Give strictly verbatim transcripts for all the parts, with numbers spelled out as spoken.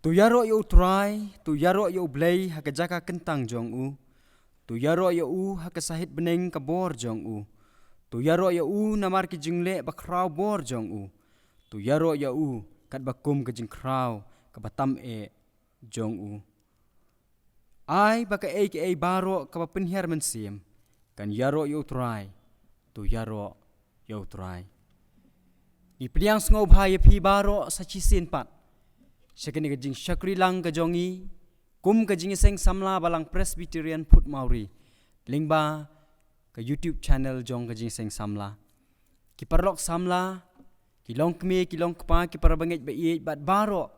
To ïaroh ïa U Trai, to ïaroh ïa U Blei ha ka jaka kyntang jong u. To ïaroh ïa u ha ka sahit bneng ka bor jong u. To ïaroh ïa u namar ki jingleh bakhraw bor jong u. To ïaroh ïa u katba kum ka jingkhraw kaba tam eh jong u. Ai ba kaei kaei baroh kaba pynhiar mynsiem kan ïaroh ïa U Trai. To ïaroh ïa U Trai. Ngi pdiang sngewbha ïa phi baroh sa shisien pat sha kane ka jingshakri lang ka jong ngi kum ka Jingïaseng Samla Balang Presbyterian Phutmawri lyngba ka YouTube channel jong ka Jingïaseng Samla. Ki paralok samla, ki longkmie, ki longkpa, ki parabangeit ba ïeit bad baroh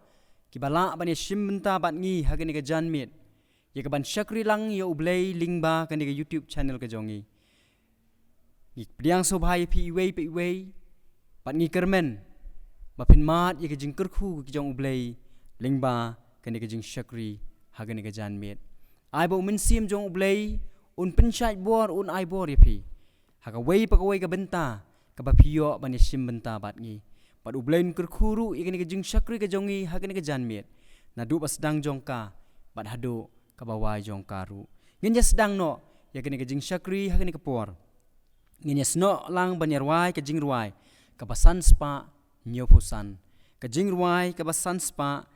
kiba lah ban ïashim bynta bad ngi ha kane ka janmiet ïa kaban shakri lang ïa U Blei lyngba kane ka YouTube channel ka jong ngi. Ngi pdiang sngewbha ïa phi iwei pa iwei bad ngi kyrmen ba phin mad ïa ka jingkyrkhu ka jong U Blei lyngba kane ka jingshakri ha kane ka janmiet. Ai ba U Mynsiem jong U Blei un pynshait bor, un ai bor ïa phi ha kawei pa kawei ka bynta kaba phi ïoh ban ïashim bynta bad ngi. Bad U Blei un kyrkhu ruh ïa kane ka jingshakri ka jong ngi ha kane ka janmiet naduh ba sdang jong ka bad haduh kaba wai jong ka ruh. Ngin ïa sdang noh ïa kane ka jingshakri ha kane ka por. Ngin ïa snoh lang ban ïa rwai ka jingrwai kaba san spah hynñiew phew san. Ka jingrwai kaba san spah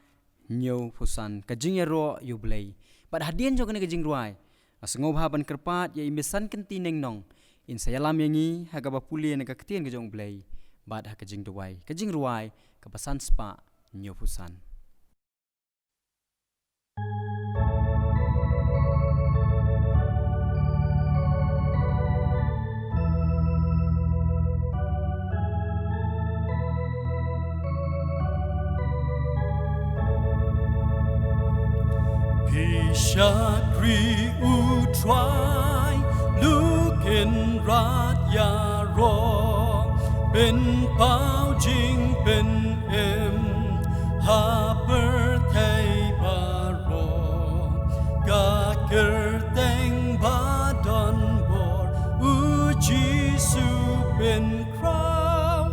hynñiew phew san, ka jingïaroh ïa U Blei. Bad hadien jong kane ka jingrwai nga sngewbha ban kyrpad ïa i Miss Sankynti Nongnong in sa ïalam ïa ngi ha kaba pule na ka ktien ka jong U Blei bad ha ka jingduwai. Ka jingrwai kaba san spah hynñiew phew san. Phi shakri U Trai, Luk Kynrad ïaroh, pynpaw jingpynim ha pyrthei baroh. Ka kyrteng ba don bor, U Jisu pynkhraw,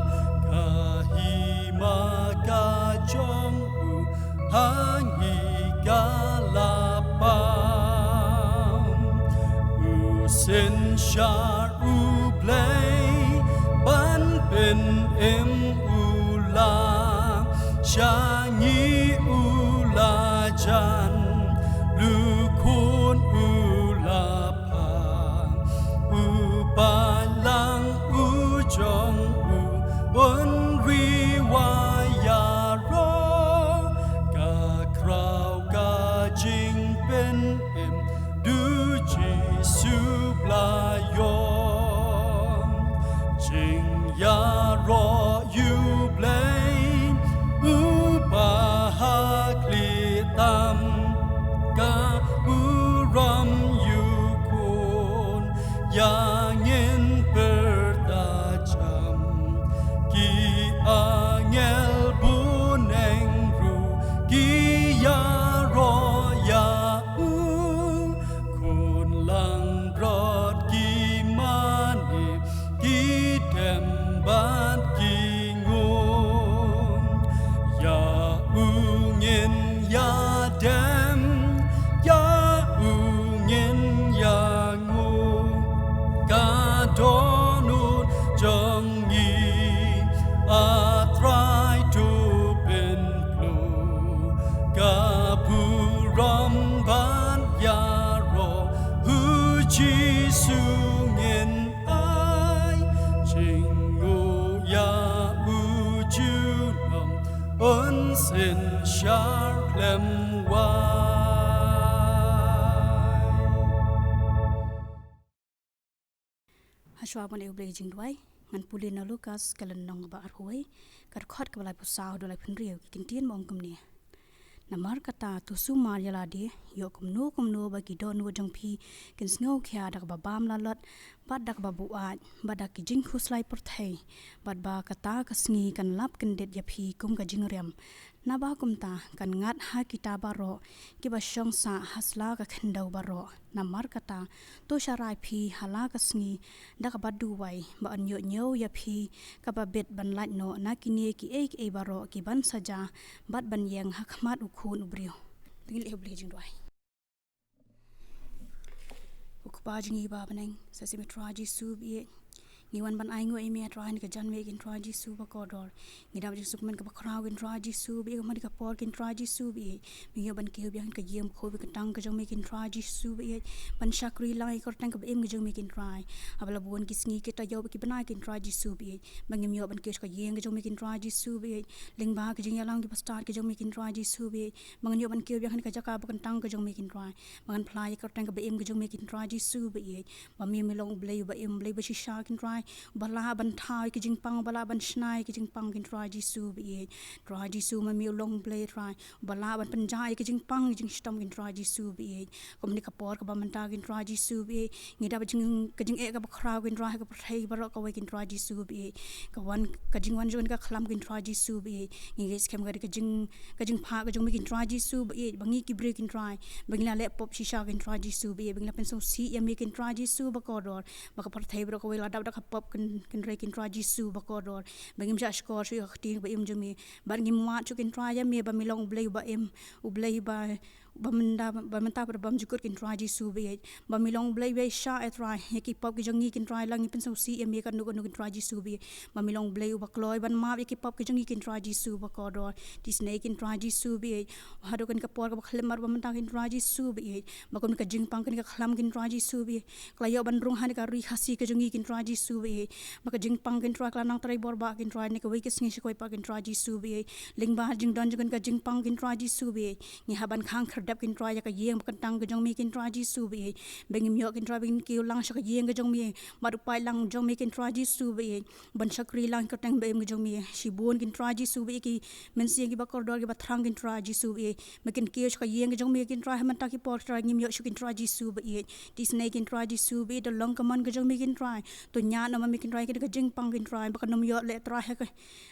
ka hima ka jong u ha ngi ka la pam. U synshar U Blei ban pynim u la sha ngi, u la jan, lukun u la pha, u palang u jong u un ri wa ïaroh. Ka khraw ka jingpynim, du Jisu ba la ïoh. Jingïaroh ïa U Blei, u ba ha khlieh tam, ka burom ïa u Khun, ïa ngin pyrta jam. Ki angel bun eng ruh ki ïaroh ïa u, khun langbrot ki mane, ki dem bad ki ngum. Ïa u ngin ïa dem, ïa u ngin ïa ngum. Ka dohnud jong ngi, A Trai, to pynpluh ka burom ban ïaroh, U Jisu ngin ai. Jingngooh ïa u junom un synshar khlem wai. Hashwa ban ïa U Blei ka jingduwai, ngan pule na Lukas ka lynnong kaba arphew wei, ka dkhot kaba laiphew saw haduh laiphew hynriew. Ki ktien ba ong kumne: Namar kata to sumar ïa lade, ïoh kumno kumno ba ki dohnud jong phi kin sngew khia da kaba bam lalot, bad da kaba buaid, bad da ki jingkhuslai pyrthei, bad ba kata ka sngi kan lap kyndit ïa phi kum ka jingriam. Naba kumta kan ngat ha kita baroh kiba shong sah ha sla ka khyndew baroh. Namar kata, to sharai phi ha la ka sngi da kaba duwai, ba yn ïoh ñiew ïa phi kaba bit ban lait noh na kine kiei kiei baroh ki ban saja bad ban ïeng ha khmat u Khun u briew. To ngin leh ha U Blei jingduwai. U Kpa jong ngi ba ha bneng, sa shisien Trai Jisu baieit, ngi wan ban ainguh ïa me Trai ha kane ka janmiet Trai Jisu bakordor. Ngi dap jingsngewkmen kaba khraw Trai Jisu baieit, ha kane ka por Trai Jisu baieit, me ïoh ban kiew biang ha ka ïing bakhuid bakatang ka jong me Trai Jisu baieit, ban shakri lang ïa ka kyrteng kaba im ka jong me Trai. Haba la bun ki sngi ki taïew bad ki bnai Trai Jisu baieit, ba ngim ïoh ban kiew sha ka ïing ka jong me Trai Jisu baieit, lyngba ki jingïalam kiba stad ki jong me Trai Jisu baieit, ba ngin ïoh ban kiew biang ha kane ka jaka bakatang ka jong me Trai. Ba ngan phla ïa ka kyrteng kaba im ka jong me Trai Jisu baieit, ba me me long U Blei uba im, U Blei ba shisha Trai, uba lah ban thaw ïa ka jingpang, uba lah ban shna ïa ka jingpang Trai Jisu baieit. Trai Jisu, me me long U Blei Trai, uba lah ban pynjah ïa ka jingpang, jingshitom Trai Jisu baieit. Kumne ka por kaba mynta Trai Jisu baieit, ngi dap jing, ka jingeh kaba khraw Trai ha ka pyrthei baroh kawei Trai Jisu baieit. Ka wan, ka jingwan jong ka khlam Trai Jisu baieit. Ngi ngeit skhem ka dei ka jing, ka jingphah ka jong me Trai Jisu baieit, ba ngi ki briew Trai, ba ngi la leh pop shisha Trai Jisu baieit, ba ngi la pynsngewsih ïa me Trai Jisu bakordor. Ba ka pyrthei baroh kawei la dap da ka pop Trai Jisu bakordor. Ba ngim shah shkor shuh ïa ka ktien ba im jong me, bad ngim wad shuh Trai ïa me ba me long U Blei uba im, U Blei uba, ba mynta, ba mynta bad bymjukut Trai Jisu baieit. Ba me long U Blei uba shisha Trai, ïa ki pop ki jong ngi Trai, la ngi pynsngewsih ïa me kano kano Trai Jisu baieit. Ba me long U Blei uba kloi ban map ïa ki pop ki jong ngi Trai Jisu bakordor. Te isynei Trai Jisu baieit, haduh kane ka por kaba khlem mar ba mynta Trai Jisu baieit, ba kumne ka jingpang kane ka khlam Trai Jisu baieit, ka la ïoh ban rung ha kane ka ri Khasi ka jong ngi Trai Jisu baieit. Ba ka jingpang Trai ka la nang trei bor bha Trai, na kawei ka sngi sha kawei pat Trai Jisu baieit. Lyngba jingdon jong kane ka jingpang Trai Jisu baieit, ngi hap ban khang khyrdep Trai ïa ka ïing bakatang ka jong me Trai Jisu baieit. Ba ngim ïoh Trai ban kiew lang sha ka ïing ka jong me, bad u paidlang jong me Trai Jisu baieit, ban shakri lang ïa ka kyrteng ba im ka jong me. Shibun Trai Jisu baieit ki mynsiem kiba kordor kiba thrang Trai Jisu baieit, ba kin kiew sha ka ïing ka jong me Trai, ha mynta ki por Trai ngim ïoh shuh Trai Jisu baieit. Te isynei Trai Jisu baieit, da long ka mon ka jong me Trai, to ñiad noh ma me Trai ïa kane ka jingpang Trai, ba kan ym ïoh leh Trai ha ka,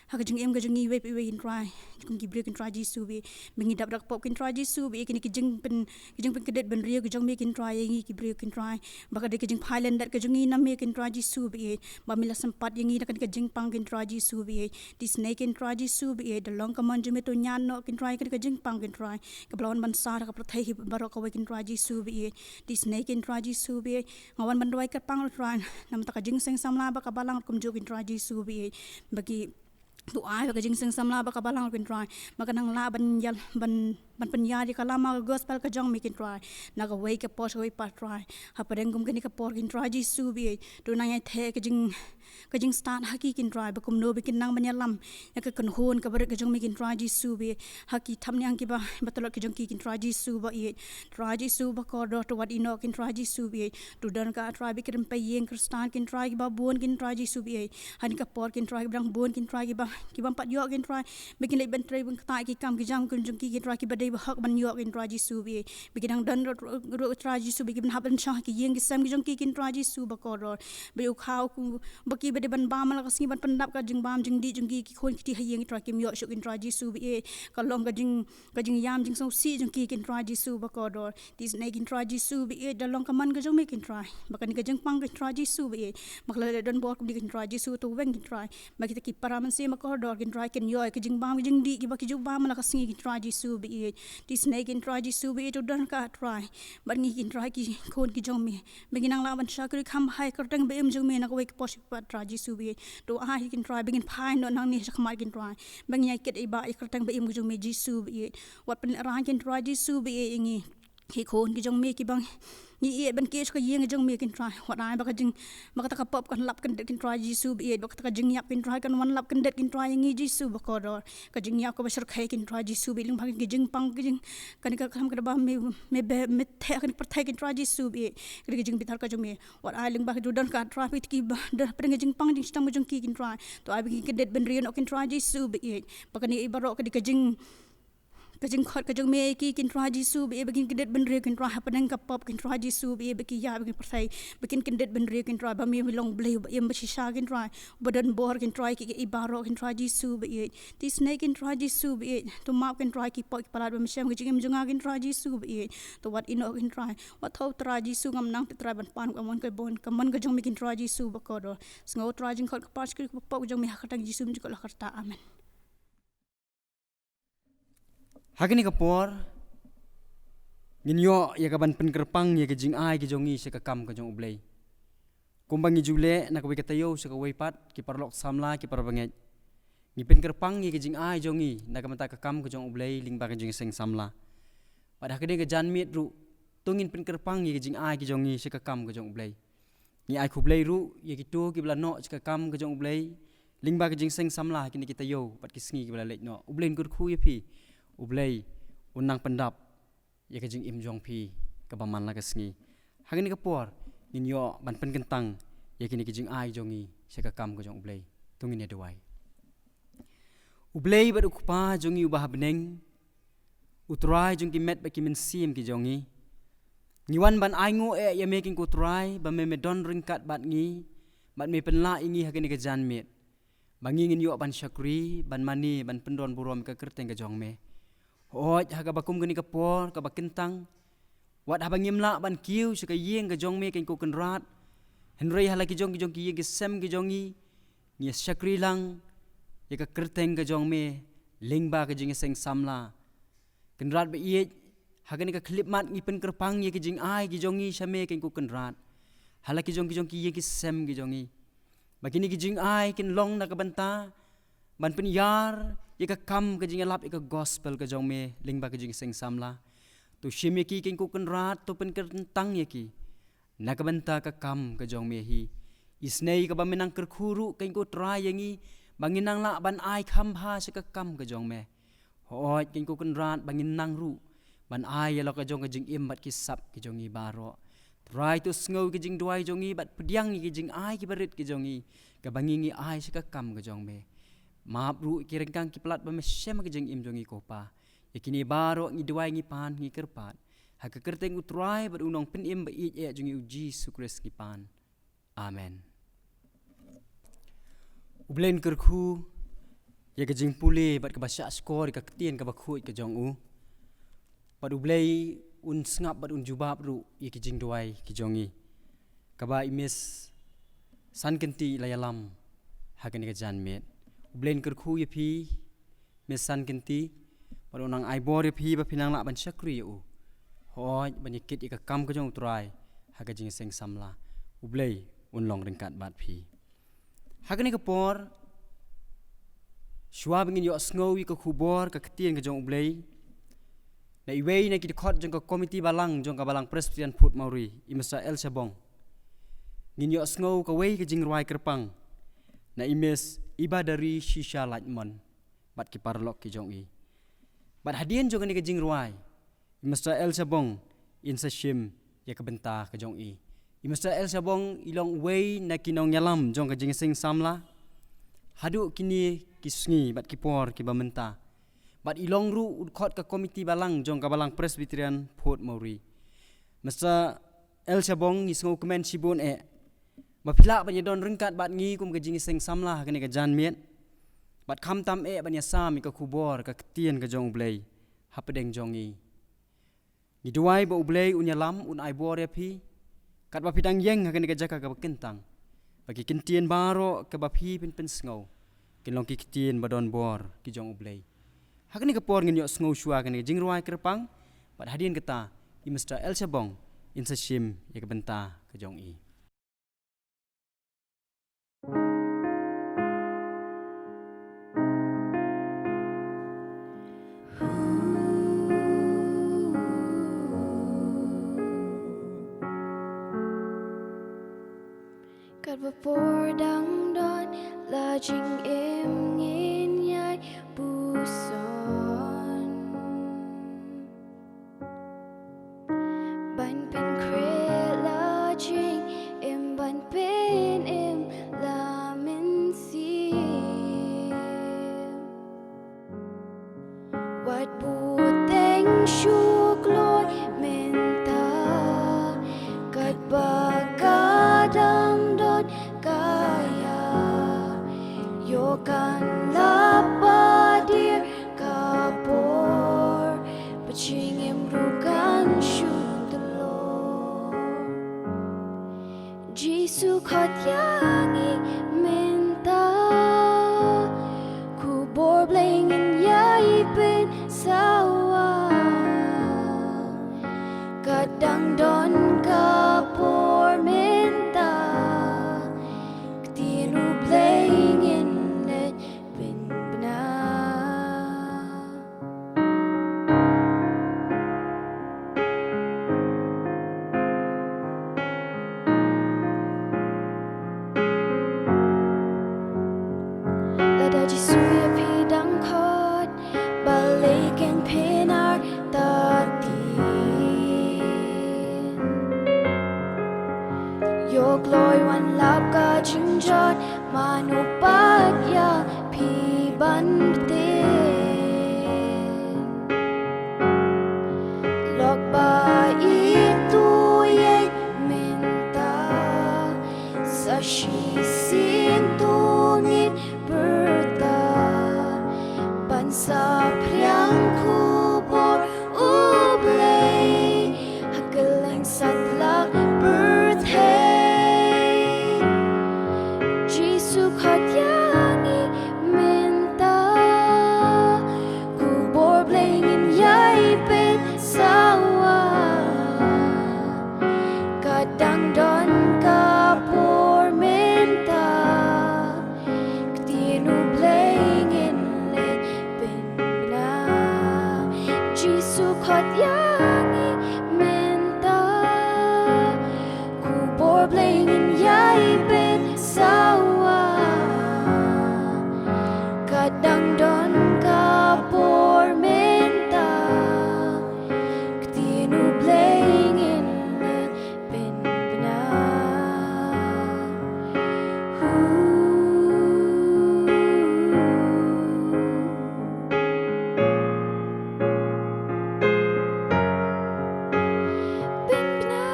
ha ka jingim ka jong ngi iwei pa iwei Trai. Kum ki briew Trai Jisu baieit, ba ngi dap da ka pop Trai Jisu baieit, kine ki jingpyn, ki jingpynkyndit bynriew ki jong me Trai ïa ngi ki briew Trai. Ba ka dei ka jingphai lyndet ka jong ngi na me Trai Jisu baieit, ba me la sympat ïa ngi da kane ka jingpang Trai Jisu baieit. Te isynei Trai Jisu baieit, da long ka mon jong me to ñiad noh Trai ïa kane ka jingpang Trai, kaba la wan ban sah ha ka pyrthei hi baroh kawei Trai Jisu baieit. Te isynei Trai Jisu baieit, nga wan ban duwai kyrpang Trai, namar ka jingseng samla bad ka balang kumjuh Trai Jisu baieit. Ba ki, to ai ba ka jingseng samla bad ka balang Trai, ba kan nang lah ban ïal, ban, ban pynïar ïa ka lama ka gospel ka jong me Trai, na kawei ka por sha kawei pat Trai. Hapdeng kum kane ka por Trai Jisu baieit, to nang ïaid theh ka jing, ka jingstad ha ki Trai, ba kumno ba kin nang ban ïalam ïa ka kynhun kaba rit ka jong me Trai Jisu baieit, ha ki thapniang kiba, ba tlot ka jong ki Trai Jisu baieit. Trai Jisu bakordor, to wat ïehnoh Trai Jisu baieit. To don ka Trai ba ki rympei ïing Khristan Trai kiba bun Trai Jisu baieit. Ha kane ka por Trai kiba dang bun Trai kiba, ki bym pat ïoh Trai, ba kin leit ban trei ban ktah ïa ki kam ki jam ka jong ki Trai, kiba dei ba hok ban ïoh Trai Jisu baieit. Ba ki dang don ruh, ruh Trai Jisu baieit, ki ban hap ban shong ha ki ïing ki sem ki jong ki Trai Jisu bakordor. Ba ïa u khaw ku, ba kiba dei ban bam man la ka sngi, ban pyndap ka jingbam jingdih jong ki, ki khun ki kti ha ïing Trai kim ïoh shuh Trai Jisu baieit. Ka long ka jing, ka jingïam jingsngewsih jong ki Trai Jisu bakordor. Te isynei Trai Jisu baieit, da long ka mon ka jong me Trai, ba kane ka jingpang Trai Jisu baieit, ba ka la leh donbor kumne Trai Jisu, to weng Trai, ba kita ki para mynsiem bakordor Trai kin ïoh ka jingbam jingdih kiba ki ju bam man la ka sngi Trai Jisu baieit. Te isynei Trai Jisu baieit, to don ka Trai bad ngi Trai ki khun ki jong me, ba ngin nang lah ban shakri kham bha ïa ka kyrteng ba im jong me na kawei ka por sha kawei pat Trai Jisu baieit. To ai Trai ba ngin phai noh nangne sha khmat Trai, ba ngin ïaid kit ïa ba ïa ka kyrteng ba im ka jong me Jisu baieit. Wat pynlehrain Trai Jisu baieit ïa ngi, ki khun ki jong me kiba ngi ïeit ban kiew sha ka ïing ka jong me Trai. Wat ai ba ka jing, ba kata ka pop kan lap kyndit Trai Jisu baieit, ba kata ka jingïap Trai kan wan lap kyndit Trai ïa ngi Jisu bakordor. Ka jingïap kaba shyrkhei Trai Jisu baieit, lyngba ki jingpang ki jing, kane ka khlam kaba me, me be, me theh ha kane ka pyrthei Trai Jisu baieit, kane ka jingbitar ka jong me. Wat ai lyngba ki ju don ka Trai, phi te kiba don hapdeng ka jingpang jingshitom ka jong ki Trai, to ai ba ki kyndit bynriew noh Trai Jisu baieit. Ba kane baroh ka dei ka jing, ka jingkhot ka jong me ïa ki, Kynrad Jisu, ba ïa ba kin kyndit bynriew, Kynrad, hapdeng ka pop, Kynrad Jisu, ba ïa ba ki ïa ba kin pyrthei, ba kin kyndit bynriew, Kynrad, ba me long Blei uba im ba shisha, Kynrad, uba don bor, Kynrad, ki, ki baroh, Kynrad Jisu ba ïeit. Te isynei, Kynrad Jisu ba ïeit, to map, Kynrad, ki pop ki palat ba ym shem ka jingim jong nga, Kynrad Jisu ba ïeit. To wat ïehnoh, Kynrad, wat thoh, Trai Jisu, ngam nang te, Trai, ban pan ka mon ka bun, ka mon ka jong me, Kynrad Jisu ba kordor. Sngew, Trai, jingkhot ka pop, ka pop ka jong me ha ka kyrteng Jisu, me jingkhot la ka rta. Amen. Ha kane ka por, ngin ïoh ïa ka ban pynkyrpang ïa ka jingai ka jong ngi sha ka kam ka jong U Blei. Kumba ngi ju leh na kawei ka taïew sha kawei pat, ki paralok samla, ki para bangeit, ngi pynkyrpang ïa ka jingai jong ngi na ka bynta ka kam ka jong U Blei lyngba ka jingseng samla. Bad ha kane ka janmiet ruh, to ngin pynkyrpang ïa ka jingai ka jong ngi sha ka kam ka jong U Blei. Ngi ai khublei ruh ïa kito kiba la noh sha ka kam ka jong U Blei lyngba ka jingseng samla ha kine ki taïew bad ki sngi kiba la leit noh. U Blei un kyrkhu ïa phi, U Blei un nang pyndap ïa ka jingim jong phi kaba man la ka sngi. Ha kane ka por, ngin ïoh ban pynkyntang ïa kine ki jingai jong ngi sha ka kam ka jong U Blei. To ngin ïa duwai. U Blei bad U Kpa jong ngi uba ha bneng, U Trai jong ki met bad ki mynsiem ki jong ngi, ngi wan ban ainguh eh ïa me, Kynrad, ko Trai, ba me, me don ryngkat bad ngi, bad me pynlah ïa ngi ha kane ka janmiet, ba ngi ngin ïoh ban shakri, ban mane, ban pyndon burom ïa ka kyrteng ka jong me. Hooid, ha kaba kum kane ka por kaba kyntang, wat haba ngim lah ban kiew sha ka ïing ka jong me, Kynrad, ko Kynrad, hynrei ha la ki jong ki jong ki ïing ki sem ki jong ngi, ngi shakri lang ïa ka kyrteng ka jong me lyngba ka jingseng samla. Kynrad ba ïeit, ha kane ka khyllipmat ngi pynkyrpang ïa ka jingai ka jong ngi sha me, Kynrad, ko Kynrad, ha la ki jong ki jong ki ïing ki sem ki jong ngi, ba kine ki jingai kin long na ka bynta ban pynïar ïa ka kam ka jingïalap ïa ka gospel ka jong me lyngba ka jingseng samla. To shim ïa ki, Kynrad, ko Kynrad, to pynkyntang ïa ki na ka bynta ka kam ka jong me hi. Isynei kaba me nang kyrkhu ruh, Kynrad, ko Trai, ïa ngi, ba ngin nang lah ban ai kham bha sha ka kam ka jong me. Hooid, Kynrad, ko Kynrad, ba ngin nang ruh ban ai ïa la ka jong ka jingim bad ki sap ki jong ngi baroh. Trai, to sngew ïa ka jingduwai jong ngi bad pdiang ïa ka jingai kiba rit ki jong ngi, kaba ngi ngi ai sha ka kam ka jong me. Map ruh ïa ki ryngkang ki palat ba me shem ha ka jingim jong ngi, ko Pa. Ïa kine baroh ngi duwai, ngi pan, ngi kyrpad ha ka kyrteng U Trai bad U Nongpynim ba ïeit eh jong ngi, U Jisu Khrist, ngi pan. Amen. U Blei un kyrkhu ïa ka jingpule bad kaba shahshkor ïa ka ktien kaba khuid ka jong u. Bad U Blei un sngap bad un jubab ruh ïa ki jingduwai ki jong ngi, kaba i Miss San Kynti la ïalam ha kane ka janmiet. U Blei un kyrkhu ïa phi, Miss San Kynti, bad un nang ai bor ïa phi ba phin nang lah ban shakri ïa u. Hooid, ban ïa kit ïa ka kam ka jong U Trai ha ka jingseng samla. U Blei un long ryngkat bad phi. Ha kane ka por, shuwa ba ngin ïohsngew ïa ka khubor ka ktien ka jong U Blei, na iwei na ki dkhot jong ka komiti balang jong ka Balang Presbyterian Phuthmawri, i Mister L. Shabong, ngin ïohsngew kawei ka jingrwai kyrpang na i Miss Ibadari Shisha Laitmon bad ki paralok ki jong i. Bad hadien jong kane ka jingrwai, i Mister L. Shabong in sa shim ïa ka bynta ka jong i. I Mister L. Shabong i long uwei na ki nongïalam jong ka jingseng samla haduh kine ki sngi bad ki por kiba mynta. Bad i long ruh u dkhot ka komiti balang jong ka Balang Presbyterian Phuthmawri. Mister L. Shabong, ngi sngewkmen shibun eh ba phi lah ban ïadon ryngkat bad ngi kum ka jingseng samla ha kane ka janmiet, bad khamtam eh ban ïasam ïa ka khubor ka ktien ka jong U Blei hapdeng jong ngi. Ngi duwai ba U Blei un ïalam, un ai bor ïa phi, katba phi dang ïeng ha kane ka jaka kaba kyntang, ba ki ktien baroh kiba phi pynpynsngew kin long ki ktien ba don bor ki jong U Blei. Ha kane ka por ngin ïohsngew shuwa kane ka jingrwai kyrpang, bad hadien kata, i Mister L. Shabong in sa shim ïa ka bynta ka jong i. Katba por dang don, la jingim ngin ïai puson. Ban pynkhreh la jingim, ban pynim la mynsiem. Wat bud shu kloi mynta, katba ka dang don ka ïa. Ïoh kan lap ba dier ka por, ba jingim ruh kan shu tlot. Jisu khot ïa ngi mynta, khubor Blei ngin ïai pynsawa. Ka dang don ka por mynta, ktien U Blei ngin leit pynbna. Lada Jisu ïa phi dang khot, balei kein phin artatien? Ïoh kloi wan lap ka jingjot, mano pat ïa phi ban btin? Lok ba itu ïeit mynta, sa shisien to ngin pyrta, ban saphriang khubor U Blei ha kylleng satlak pyrthei. Jisu khot ïa ngi mynta, khubor Blei ngin ïai pynsawa. Ka dang don ka por mynta, ktien U Blei ngin leit pynbna. Jisu khot ïa ngi mynta, khubor Blei ngin ïai pynsawa. Ka dang don ka por mynta, ktien U Blei ngin leit pynbna. Hu. Pynbna.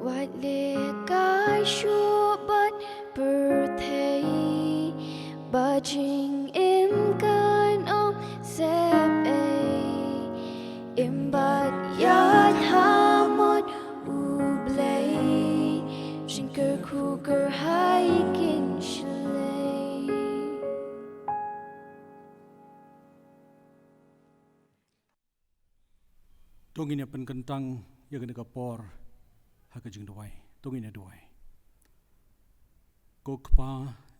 Wat leh kai shuh bad pyrthei, ba jingim kan ym sep ei. Im bad ïaid ha mon U Blei, jingkyrkhu kyrhai kin shlei. To ngin ïa pynkyntang ïa kane ka por ha ka jingduwai. To ngin ïa duwai. Ko Kpa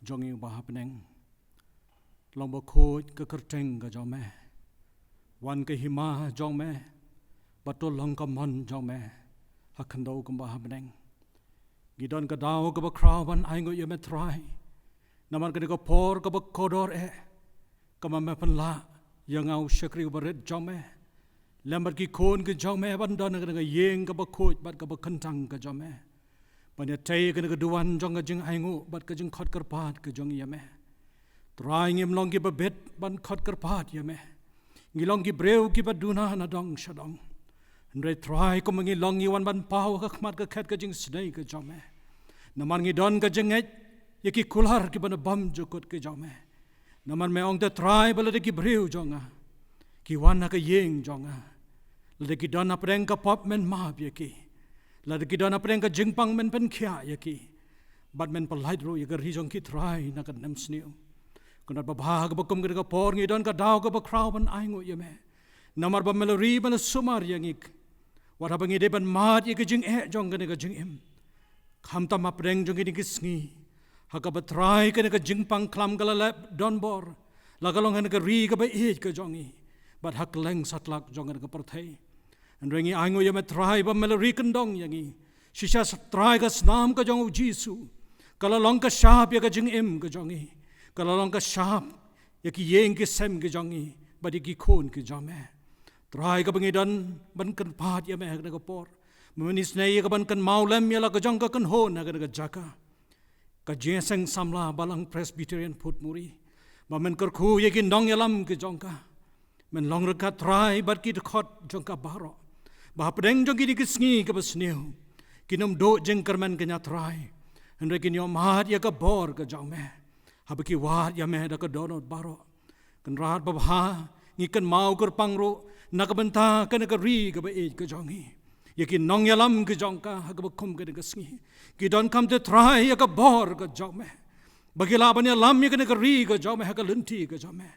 jong ngi uba ha bneng, long bakhuid ka kyrteng ka jong me. Wan ka hima jong me, bad to long ka mon jong me ha khyndew kumba ha bneng. Ngi don ka daw kaba khraw ban ainguh ïa me Trai, namar kane ka por kaba kordor eh, kaba me pynlah ïa nga u shakri uba rit jong me, lem bad ki khun ki jong me, ban don ha kane ka ïing kaba khuid bad kaba kyntang ka jong me, ban ïatei kane ka duwan jong ka jingainguh bad ka jingkhot kyrpad ka jong ngi ïa me. Trai, ngim long kiba bit ban khot kyrpad ïa me. Ngi long ki briew kiba duna na dong sha dong. Hynrei Trai, kumba ngi long, ngi wan ban paw ha khmat ka khet ka jingsnei ka jong me. Namar ngi don ka jingngeit ïa ki kular kiba na bam jukut ka jong me. Namar me ong te Trai ba lada ki briew jong nga ki wan ha ka ïing jong nga, lada ki don hapdeng ka pop men map ïa ki, lada ki don hapdeng ka jingpang men pynkhiah ïa ki, bad men pyllait ruh ïa ka ri jong ki Trai na ka nemsniew. Kynnoh ba bha ha kaba kum kane ka por ngi don ka daw kaba khraw ban ainguh ïa me. Namar ba me la ri, me la sumar ïa ngi. Wat haba ngi dei ban mad ïa ka jingeh jong kane ka jingim, khamtam hapdeng jong kine ki sngi, ha kaba Trai kane ka jingpang khlam ka la leh donbor, la ka long ha kane ka ri kaba ïeit ka jong ngi, bad ha kylleng satlak jong kane ka pyrthei. Hynrei ngi ainguh ïa me Trai ba me la ri kyndong ïa ngi. Shisha sa Trai ka snam ka jong U Jisu ka la long ka shap ïa ka jingim ka jong ngi. Ka la long ka shap ïa ki ïing ki sem ki jong ngi bad ïa ki khun ki jong me. Trai, kaba ngi don ban kyrpad ïa me ha kane ka por, Mynta isynei ïa ka ban kynmaw lem ïa la ka jong ka kynhun ha kane ka jaka ka Jingïaseng Samla Balang Presbyterian Phuthmuri. Ba men kyrkhu ïa ki nongïalam ki jong ka. Men long ryngkat Trai bad ki dkhot jong ka baroh. Ba hapdeng jong kine ki sngi kaba sniew kin ym duh jingkyrmen kynja Trai, hynrei kin ïohmad ïa ka bor ka jong me. Haba ki wad ïa me da ka dohnud baroh. Kynrad babha, ngi kynmaw kyrpang ruh na ka bynta kane ka ri kaba ïeit ka jong ngi. Ïa ki nongïalam ki jong ka ha kaba kum kane ka sngi, ki donkam te Trai ïa ka bor ka jong me. Ba ki lah ban ïalam ïa kane ka ri ka jong me ha ka lynti ka jong me.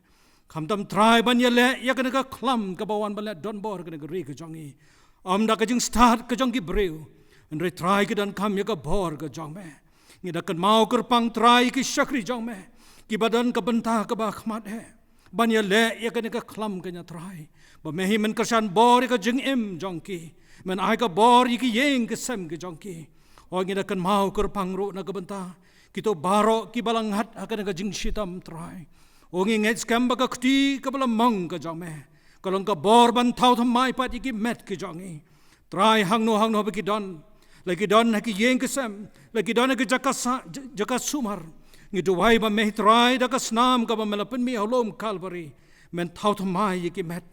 Khamtam Trai ban ïaleh ïa kane ka khlam kaba wan ban leh donbor kane ka ri ka jong ngi. Ym da ka jingstad ka jong ki briew, hynrei Trai ki donkam ïa ka bor ka jong me. Ngi da kynmaw kyrpang Trai ki shakri jong me, kiba don ka bynta kaba khmat eh ban ïaleh ïa kane ka khlam kynja Trai. Ba me hi men kyrshan bor ïa ka jingim jong ki. Men ai ka bor ïa ki ïing ki sem ki jong ki. O, ngi da kynmaw kyrpang ruh na ka bynta kito baroh kiba la ngat ha kane ka jingshitom Trai. O, ngi ngeit skhem ba ka kti kaba la mong ka jong me ka long ka bor ban thaw thymmai pat ïa ki met ki jong ngi. Trai, hangno hangno ba ki don, la ki don ha ki ïing ki sem, la ki don ha ki jaka sa-, j-, jaka sumar, ngi duwai ba me hi Trai da ka snam kaba me la pynmih ha u lum Kalbari, men thaw thymmai ïa ki met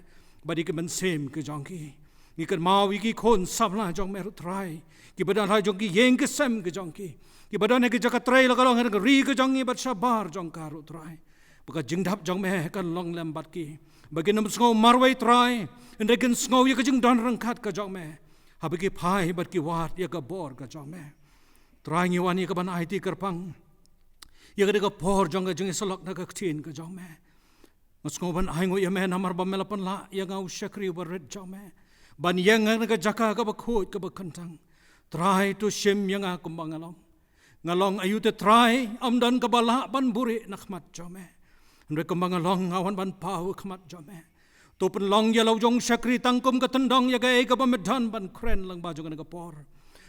bad ïa ki mynsiem ki jong ki. Ngi kynmaw ïa ki khun samla jong me ruh Trai, kiba don ha jong ki ïing ki sem ki jong ki, kiba don ha ki jaka trei la ka long ha ka ri ka jong ngi bad shabar jong ka ruh Trai. Ba ka jingdap jong me kan long lem bad ki. Ba kin ym sngew marwei Trai, hynrei kin sngew ïa ka jingdon ryngkat ka jong me haba ki phai bad ki wad ïa ka bor ka jong me. Trai, ngi wan ïa ka ban aiti kyrpang ïa kane ka por jong ka jingïasyllok na ka ktien ka jong me. Nga sngew ban ainguh ïa me namar ba me la pynlah ïa nga u shakri uba rit jong me ban ïeng ha kane ka jaka kaba khuid kaba kyntang. Trai, to shim ïa nga kumba nga long. Nga long aïu te Trai, ym don kaba lah ban buhrieh na khmat jong me. Hynrei kumba nga long nga wan ban paw ha khmat jong me. To pynlong ïa la u jong u shakri tang kum ka tyndong ïa kaei kaba me don ban kren lyngba jong kane ka por.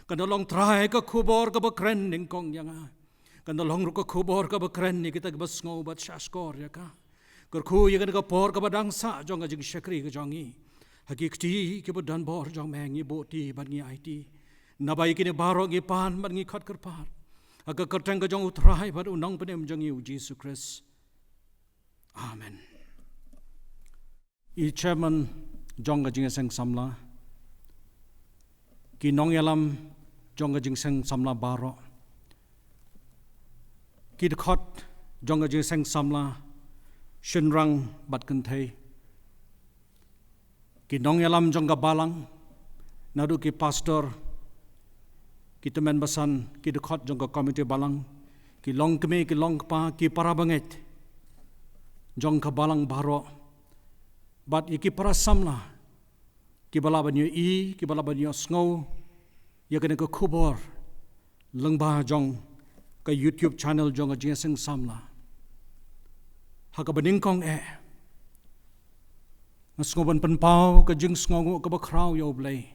Kan da long Trai ka khubor kaba kren nyngkong ïa nga. Kan da long ruh ka khubor kaba kren ïa kita kiba sngew bad shahshkor ïa ka. Kyrkhu ïa kane ka por kaba dang sah jong ka jingshakri ka jong ngi ha ki kti kiba donbor jong me, ngi buh ti bad ngi aiti. Naba ïa kine baroh ngi pan bad ngi khot kyrpad ha ka kyrteng ka jong u Trai bad u Nongpynim jong ngi u Jisu Khrist. Amen. I chairman jong ka Jingïaseng Samla, ki nongïalam jong ka Jingïaseng Samla baroh, ki dkhot jong ka Jingïaseng Samla shynrang bad kynthei, ki nongïalam jong ka balang, naduh ki pastor, ki tymmen basan, ki dkhot jong ka komiti balang, ki longkmie, ki longkpa, ki para bangeit jong ka balang baroh, bad ïa ki para samla kiba lah ban ïohi, kiba lah ban ïohsngew ïa kane ka khubor lyngba jong ka YouTube channel jong ka Jingïaseng Samla. Ha kaba nyngkong eh, nga sngew ban pynpaw ka jingsngewnguh kaba khraw ïa U Blei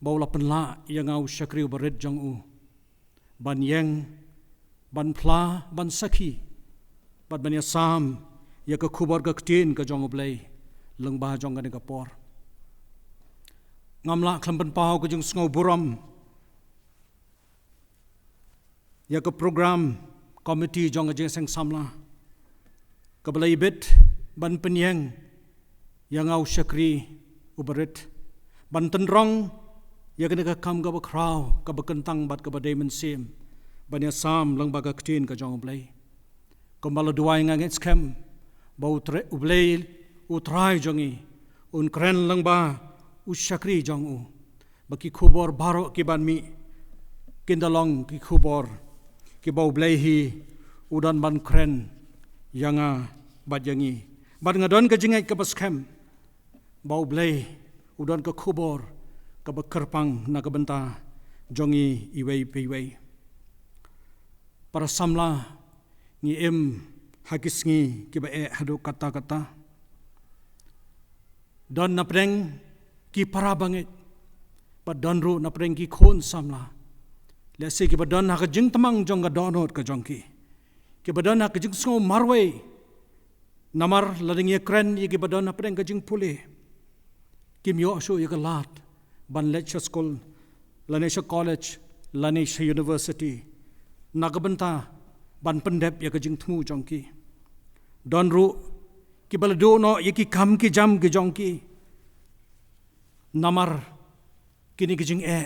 ba u la pynlah ïa nga u shakri uba rit jong u ban ïeng, ban phla, ban sakhi bad ban ïasam ïa ka khubor ka ktien ka jong U Blei lyngba jong kane ka por. Ngam lah khlem pynpaw ka jingsngewburom ïa ka program komiti jong ka Jingïaseng Samla kaba la ibit ban pynïeng ïa nga u shakri uba rit ban tynrong ïa kane ka kam kaba khraw, kaba kyntang bad kaba dei mynsiem ban ïasam lyngba ka ktien ka jong U Blei. Kumba la duwai, nga ngeit skhem ba U Tre-, U Blei, U Trai jong ngi, un kren lyngba u shakri jong u, ba ki khubor baroh ki ban mih kin da long ki khubor kiba U Blei hi u don ban kren ïa nga bad ïa ngi. Bad nga don ka jingngeit kaba skhem ba U Blei u don ka khubor kaba kyrpang na ka bynta jong ngi iwei pa iwei. Para samla, ngi im ha ki sngi kiba eh haduh katta katta. Don napdeng ki para bangeit, bad don ruh napdeng ki khun samla, lehse kiba don ha ka jingtymmen jong ka dohnud ka jong ki, kiba don ha ka jingsngew marwei. Namar lada ngi ïakren ïa kiba don hapdeng ka jingpule, kim ïoh shuh ïa ka lad ban leit sha skul, lane sha college, lane sha university, na ka bynta ban pyndep ïa ka jingthmu jong ki. Don ruh kiba la duh noh ïa ki kam ki jam ki jong ki namar kine ki jingeh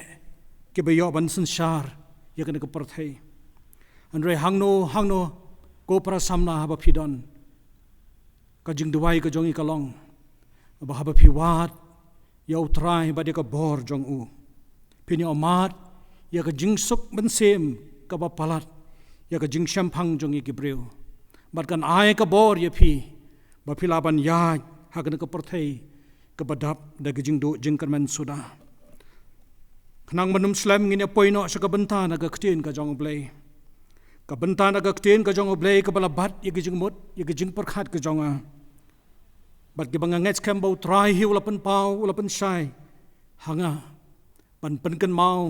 kiba ïoh ban synshar ïa kane ka pyrthei. Hynrei hangno hangno, ko para samla, haba phi don, ka jingduwai ka jong ngi ka long ba haba phi wad ïa U Trai bad ïa ka bor jong u, phin ïoh mad ïa ka jingsuk mynsiem kaba palat ïa ka jingshemphang jong ngi ki briew. Bad kan ai ka bor ïa phi ba phi lah ban ïaid ha kane ka pyrthei kaba dap da ka jingduh jingkyrmen suda. Khnang ban ym slem, ngin ïa poi noh sha ka bynta na ka ktien ka jong U Blei. Ka bynta na ka ktien ka jong U Blei kaba la bat ïa ka jingmut, ïa ka jingpyrkhat ka jong nga. Bad kiba nga ngeit skhem ba U Trai hi u la pynpaw, u la pynshai ha nga ban pynkynmaw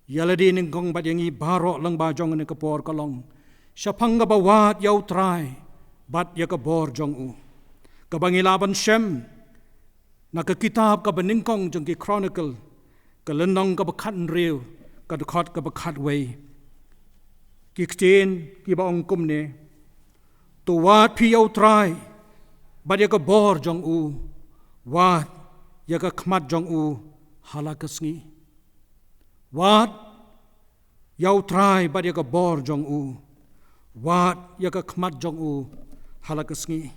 ïa lade nyngkong bad ïa ngi baroh lyngba jong kane ka por ka long shaphang kaba wad ïa U Trai bad ïa ka bor jong u. Kaba ngi lah ban shem na ka kitab kaba nyngkong jong ki Chronicle, ka lynnong kaba khathynriew, ka dkhot kaba khatwei. Ki ktien kiba ong kumne: To wad phi ïa U Trai bad ïa ka bor jong u, wad ïa ka khmat jong u ha la ka sngi. Wad ïa U Trai bad ïa ka bor jong u, wad ïa ka khmat jong u ha la ka sngi.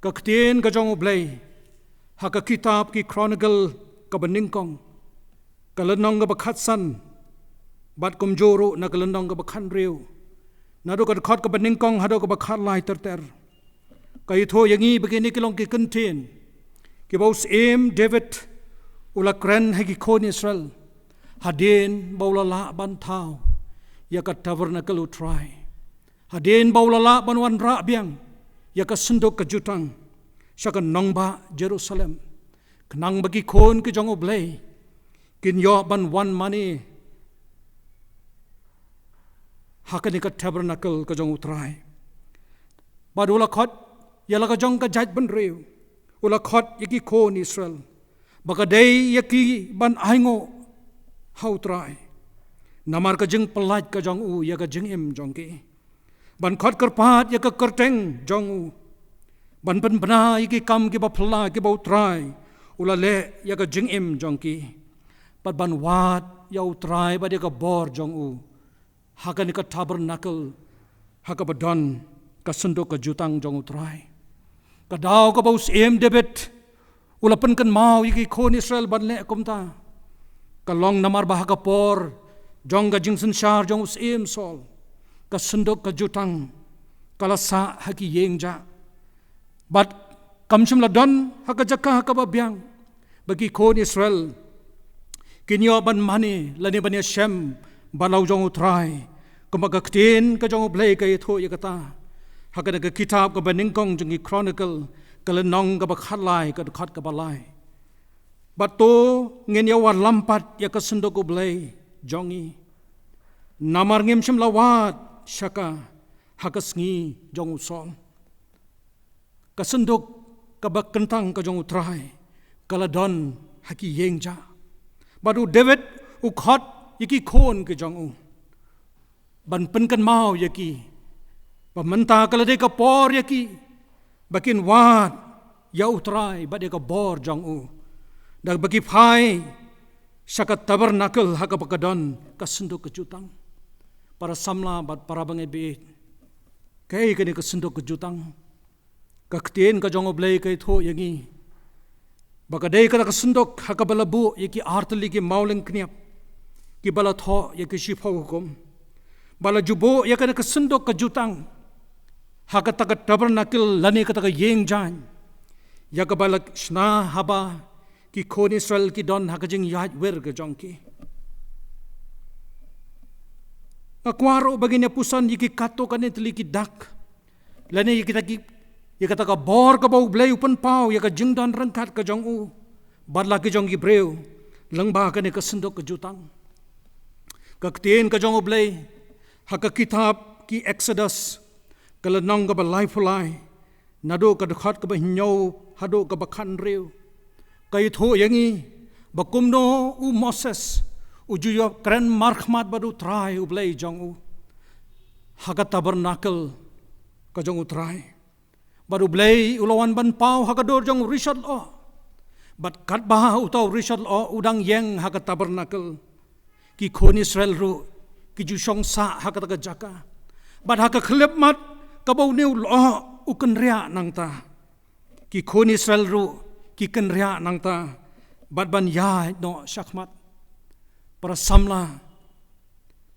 Ka ktien ka jong U Blei ha ka kitab ki Chronicle kaba nyngkong, ka lynnong kaba khatsan, bad kumjuh ruh na ka lynnong kaba khathynriew, naduh ka dkhot kaba nyngkong haduh kaba khatlai ter ter, ka ïathuh ïa ngi ba kine ki long ki kyntien kiba u Syiem David u la kren ha ki khun Israel hadien ba u la lah ban thaw ïa ka tabernacle U Trai, hadien ba u la lah ban wanrah biang ïa ka synduk ka jutang sha ka nongbah Jerusalem, khnang ba ki khun ki jong U Blei kin ïoh ban wan mane ha kane ka tabernacle ka jong U Trai. Bad u la khot ïa la ka jong ka jaitbynriew, u la khot ïa ki khun Israel ba ka dei ïa ki ban ainguh ha U Trai namar ka jingpyllait ka jong u ïa ka jingim jong ki, ban khot kyrpad ïa ka kyrteng jong u, ban pynbna ïa ki kam kiba phylla kiba U Trai u la leh ïa ka jingim jong ki, bad ban wad ïa U Trai bad ïa ka bor jong u ha kane ka tabernacle ha kaba don ka synduk ka jutang jong U Trai. Ka daw kaba u Syiem David u la pynkynmaw ïa ki khun Israel ban leh kumta ka long namar ba ha ka por jong ka jingsynshar jong u Syiem Saul, ka synduk ka jutang ka la sah ha ki ïing jah, bad kam shym la don ha ka jaka kaba biang ba ki khun Israel kin ïoh ban mane lane ban ïashem bad la u jong U Trai, kumba ka ktien ka jong U Blei ka ïathuh ïa kata ha kane ka kitab kaba nyngkong jong ki Chronicle, ka lynnong kaba khatlai, ka dkhot kaba lai: Bad to, ngin ïa wallam pat ïa ka synduk U Blei jong ngi, namar ngim shym la wad sha ka ha ka sngi jong u Saul. Ka synduk kaba kyntang ka jong U Trai ka la don ha ki ïing jah. Bad u David u khot ïa ki khun ki jong u ban pynkynmaw ïa ki ba mynta ka la dei ka por ïa ki ba kin wad ïa U Trai bad ïa ka bor jong u, da ba ki phai sha ka tabernacle ha kaba ka don ka synduk ka jutang. Para samla bad para bangeit, kaei kane ka synduk ka jutang? Ka ktien ka jong U Blei ka ïathuh ïa ngi ba ka dei kata ka synduk ha kaba la buh ïa ki artylli ki mawlyngkniap kiba la thoh ïa ki shiphew hukum. Ba la ju buh ïa kane ka synduk ka jutang ha kata ka tabernacle lane kata ka ïing jaiñ ïa kaba la shna haba ki khun Israel ki don ha ka jingïaid wir ka jong ki. Nga kwah ruh ba ngin ïa puson ïa ki katto katne tylli ki dak lane ïa kita ki, ïa kata ka bor kaba U Blei u pynpaw ïa ka jingdon ryngkat ka jong u bad la ki jong ki briew lyngba kane ka synduk ka jutang. Ka ktien ka jong U Blei ha ka kitab ki Exodus, ka lynnong kaba laiphew lai, naduh ka dkhot kaba hynñiew haduh kaba khathynriew, Ka ïathuh ïa ngi ba kumno u Moses u ju ïoh kren markhmat bad U Trai U Blei jong u ha ka tabernacle ka jong U Trai. Bad U Blei u la wan ban paw ha ka dur jong u rishot lyoh. Bad katba uta u rishot lyoh u dang ïeng ha ka tabernacle, ki khun Israel ruh ki ju shong sah ha kata ka jaka. Bad ha ka khyllipmat kaba une u lyoh u kynriah nangta, ki khun Israel ruh ki kynriah nangta bad ban ïaid noh shakhmat. Para samla,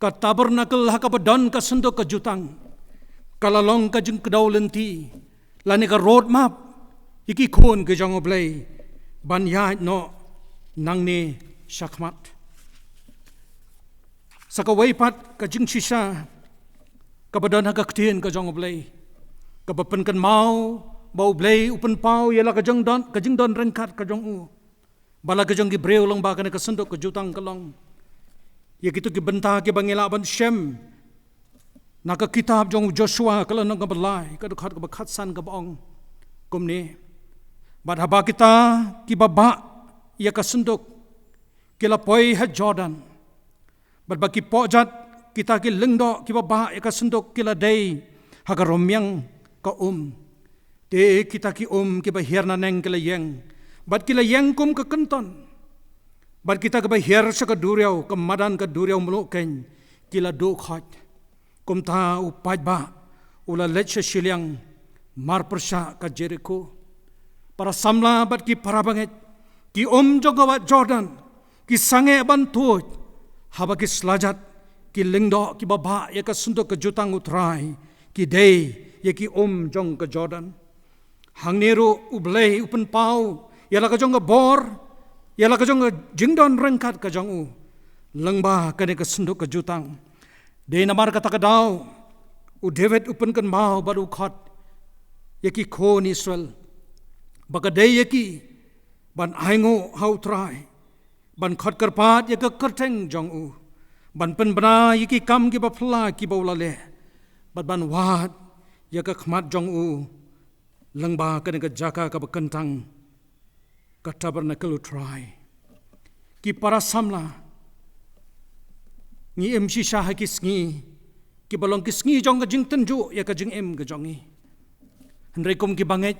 ka tabernacle ha kaba don ka synduk ka jutang ka la long ka jingkdew lynti lane ka road map ïa ki khun ki jong U Blei ban ïaid noh nangne shakhmat. Sa kawei pat ka jingshisha kaba don ha ka ktien ka jong U Blei kaba pynkynmaw ba U Blei u pynpaw ïa la ka jingdon, ka jingdon ryngkat ka jong u bad la ka jong ki briew lyngba kane ka synduk ka jutang ka long ïa kito ki bynta kiba ngi lah ban shem na ka kitab jong u Joshua ka lynnong kaba lai, ka dkhot kaba khatsan, kaba ong kumne: Bad haba kita kiba bah ïa ka synduk ki la poi ha Jordan, bad ba ki pohjat kita ki lyngdoh kiba bah ïa ka synduk ki la dei ha ka rmiang ka um, te kita ki um kiba hiar naneng ki la ïeng, bad ki la ïeng kum ka kynton. Bad kita kiba hiar sha ka duriaw, ka madan ka duriaw mluh keiñ, ki la duh khoit. Kumta u paidbah u la leit sha shiliang marpyrshah ka Jeriko. Para samla bad ki para bangeit, ki um jong ka wah Jordan ki sangeh ban tuid haba ki slajat ki lyngdoh kiba bah ïa ka synduk ka jutang U Trai, ki dei ïa ki um jong ka Jordan. Hangne ruh U Blei u pynpaw ïa la ka jong ka bor, ïa la ka jong ka jingdon ryngkat ka jong u lyngba kane ka synduk ka jutang. Dei namar kata ka daw u David u pynkynmaw bad u khot ïa ki khun Israel ba ka dei ïa ki ban ainguh ha U Trai, ban khot kyrpad ïa ka kyrteng jong u, ban pynbna ïa ki kam kiba phylla kiba u la leh, bad ban wad ïa ka khmat jong u lyngba kane ka jaka kaba kyntang, ka tabernacle U Trai. Ki para samla, ngi im shisha ha ki sngi kiba long ki sngi jong ka jingtynjuh ïa ka jingim ka jong ngi. Hynrei kum ki bangeit,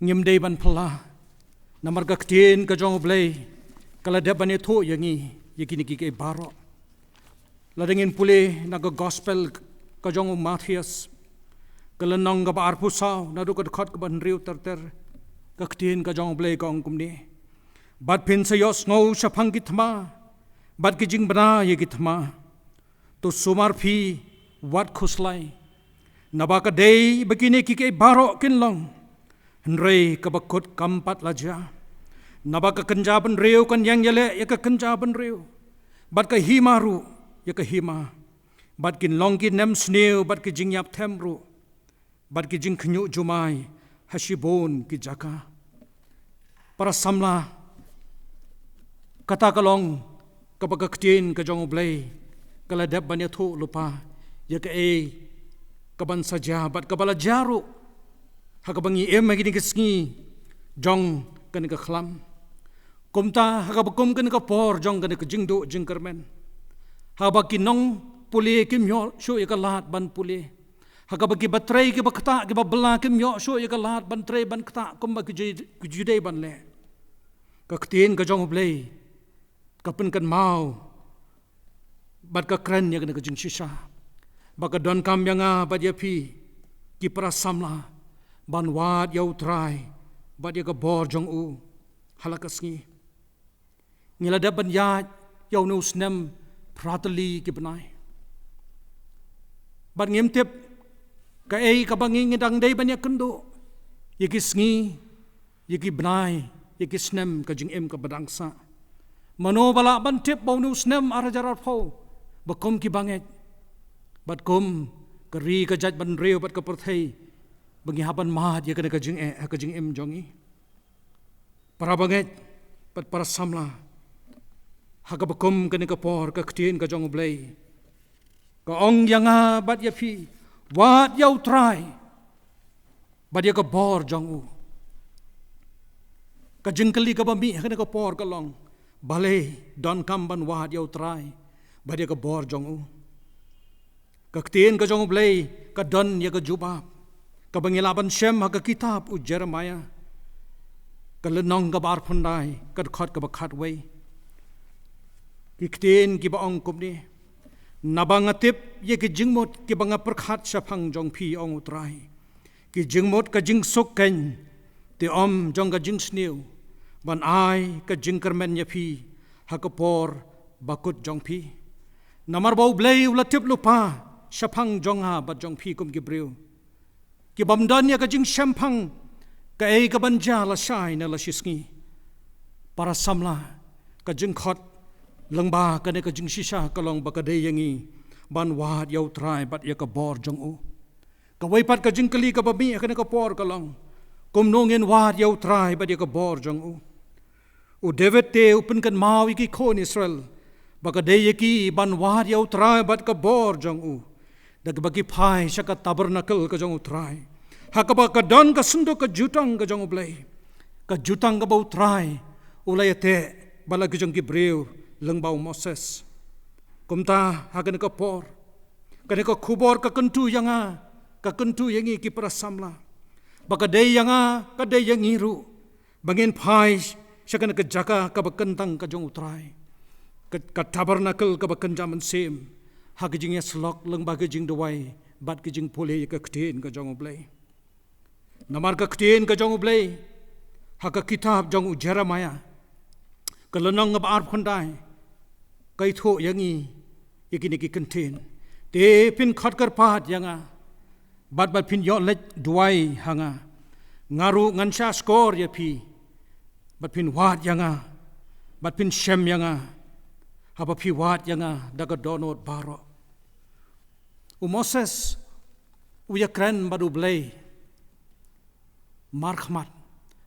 ngim dei ban phylla, namar ka ktien ka jong U Blei ka la dep ban ïathuh ïa ngi ïa kine kiei kiei baroh. Lada ngin pule na ka gospel ka jong u Mathaios, ka lynnong kaba arphew saw, naduh ka dkhot kaba hynriew ter ter, ka ktien ka jong U Blei ka ong kumne: Bad phin sa ïohsngew shaphang ki thma bad ki jingbna ïa ki thma. To sumar phi, wat khuslai, naba ka dei ba kine kiei kiei baroh kin long, hynrei kaba kut kam pat la jia. Naba ka kynja bynriew kan ïeng ïaleh ïa ka kynja bynriew, bad ka hima ruh ïa ka hima, bad kin long ki nemsniew bad ki jingïapthem ruh, bad ki jingkhynñiuh jumai ha shibun ki jaka. Para samla, kata ka long kaba ka ktien ka jong U Blei ka la dep ban ïathuh lypa ïa kaei kaban sa jia bad kaba la jia ruh ha kaba ngi im ha kine ki sngi jong kane ka khlam. Kumta ha kaba kum kane ka por jong kane ka jingduh jingkyrmen, ha kaba ki nongpule kim ïoh shuh ïa ka lad ban pule, ha kaba kiba trei kiba ktah kiba bylla kim ïoh shuh ïa ka lad ban trei ban ktah kumba ki ju-, ki ju dei ban leh, ka ktien ka jong U Blei ka pynkynmaw bad ka kren ïa kane ka jingshisha ba ka donkam ïa nga bad ïa phi, ki para samla, ban wad ïa U Trai bad ïa ka bor jong u ha la ka sngi. Ngi la dep ban ïaid ïa une u snem phra tylli ki bnai, bad ngim tip kaei kaba ngi, ngi dang dei ban ïakynduh ïa ki sngi, ïa ki bnai, ïa ki snem ka jingim kaba dang sah. Mano ba lah ban tip ba une u snem ar hajar arphew, ba kum ki bangeit bad kum ka ri ka jaitbynriew bad ka pyrthei, ba ngi hap ban mad ïa kane ka jingeh ha ka jingim jong ngi. Para bangeit bad para samla, ha kaba kum kane ka por ka ktien ka jong U Blei ka ong ïa nga bad ïa phi: Wad ïa U Trai bad ïa ka bor jong u. Ka jingkylli kaba mih ha kane ka por ka long, balei donkam ban wad ïa U Trai bad ïa ka bor jong u? Ka ktien ka jong U Blei ka don ïa ka jubab kaba ngi lah ban shem ha ka kitab u Jeremiah, ka lynnong kaba arphew khyndai, ka dkhot kaba khatwei. Ki ktien kiba ong kumne: Naba nga tip ïa ki jingmut kiba nga pyrkhat shaphang jong phi, ong U Trai, ki jingmut ka jingsuk keiñ, te ym jong ka jingsniew, ban ai ka jingkyrmen ïa phi ha ka por bakut jong phi. Namar ba U Blei u la tip lypa shaphang jong nga bad jong phi kum ki briew kibym don ïa ka jingshemphang kaei kaban jia lashai ne lashisngi. Para samla, ka jingkhot lyngba kane ka jingshisha ka long ba ka dei ïa ngi ban wad ïa U Trai bad ïa ka bor jong u. Kawei pat ka jingkylli kaba mih ha kane ka por ka long, kumno ngin wad ïa U Trai bad ïa ka bor jong u? U David te u pynkynmaw ïa ki khun Israel ba ka dei ïa ki ban wad ïa U Trai bad ka bor jong u da kaba ki phai sha ka tabernacle ka jong U Trai, ha kaba ka don ka synduk ka jutang ka jong U Blei, ka jutang kaba U Trai u la ïateh bad la ki jong ki briew lyngba u Moses. Kumta ha kane ka por, kane ka khubor ka kyntu ïa nga, ka kyntu ïa ngi ki para samla, ba ka dei ïa nga, ka dei ïa ngi ruh, ba ngin phai sha kane ka jaka kaba kyntang ka jong U Trai, ka, ka tabernacle kaba kynja mynsiem, ha ka jingïasyllok lyngba ka jingduwai bad ka jingpule ïa ka ktien ka jong U Blei. Namar ka ktien ka jong U Blei ha ka kitab jong u Jeremiah, ka lynnong kaba arphew khyndai, ka ïathuh ïa ngi ïa kine ki kyntien: Te phin khot kyrpad ïa nga bad, bad phin ïoh leit duwai ha nga, nga ruh ngan shah shkor ïa phi, bad phin wad ïa nga, bad phin shem ïa nga, haba phi wad ïa nga da ka dohnud baroh. U Moses u ïakren bad U Blei markhmat,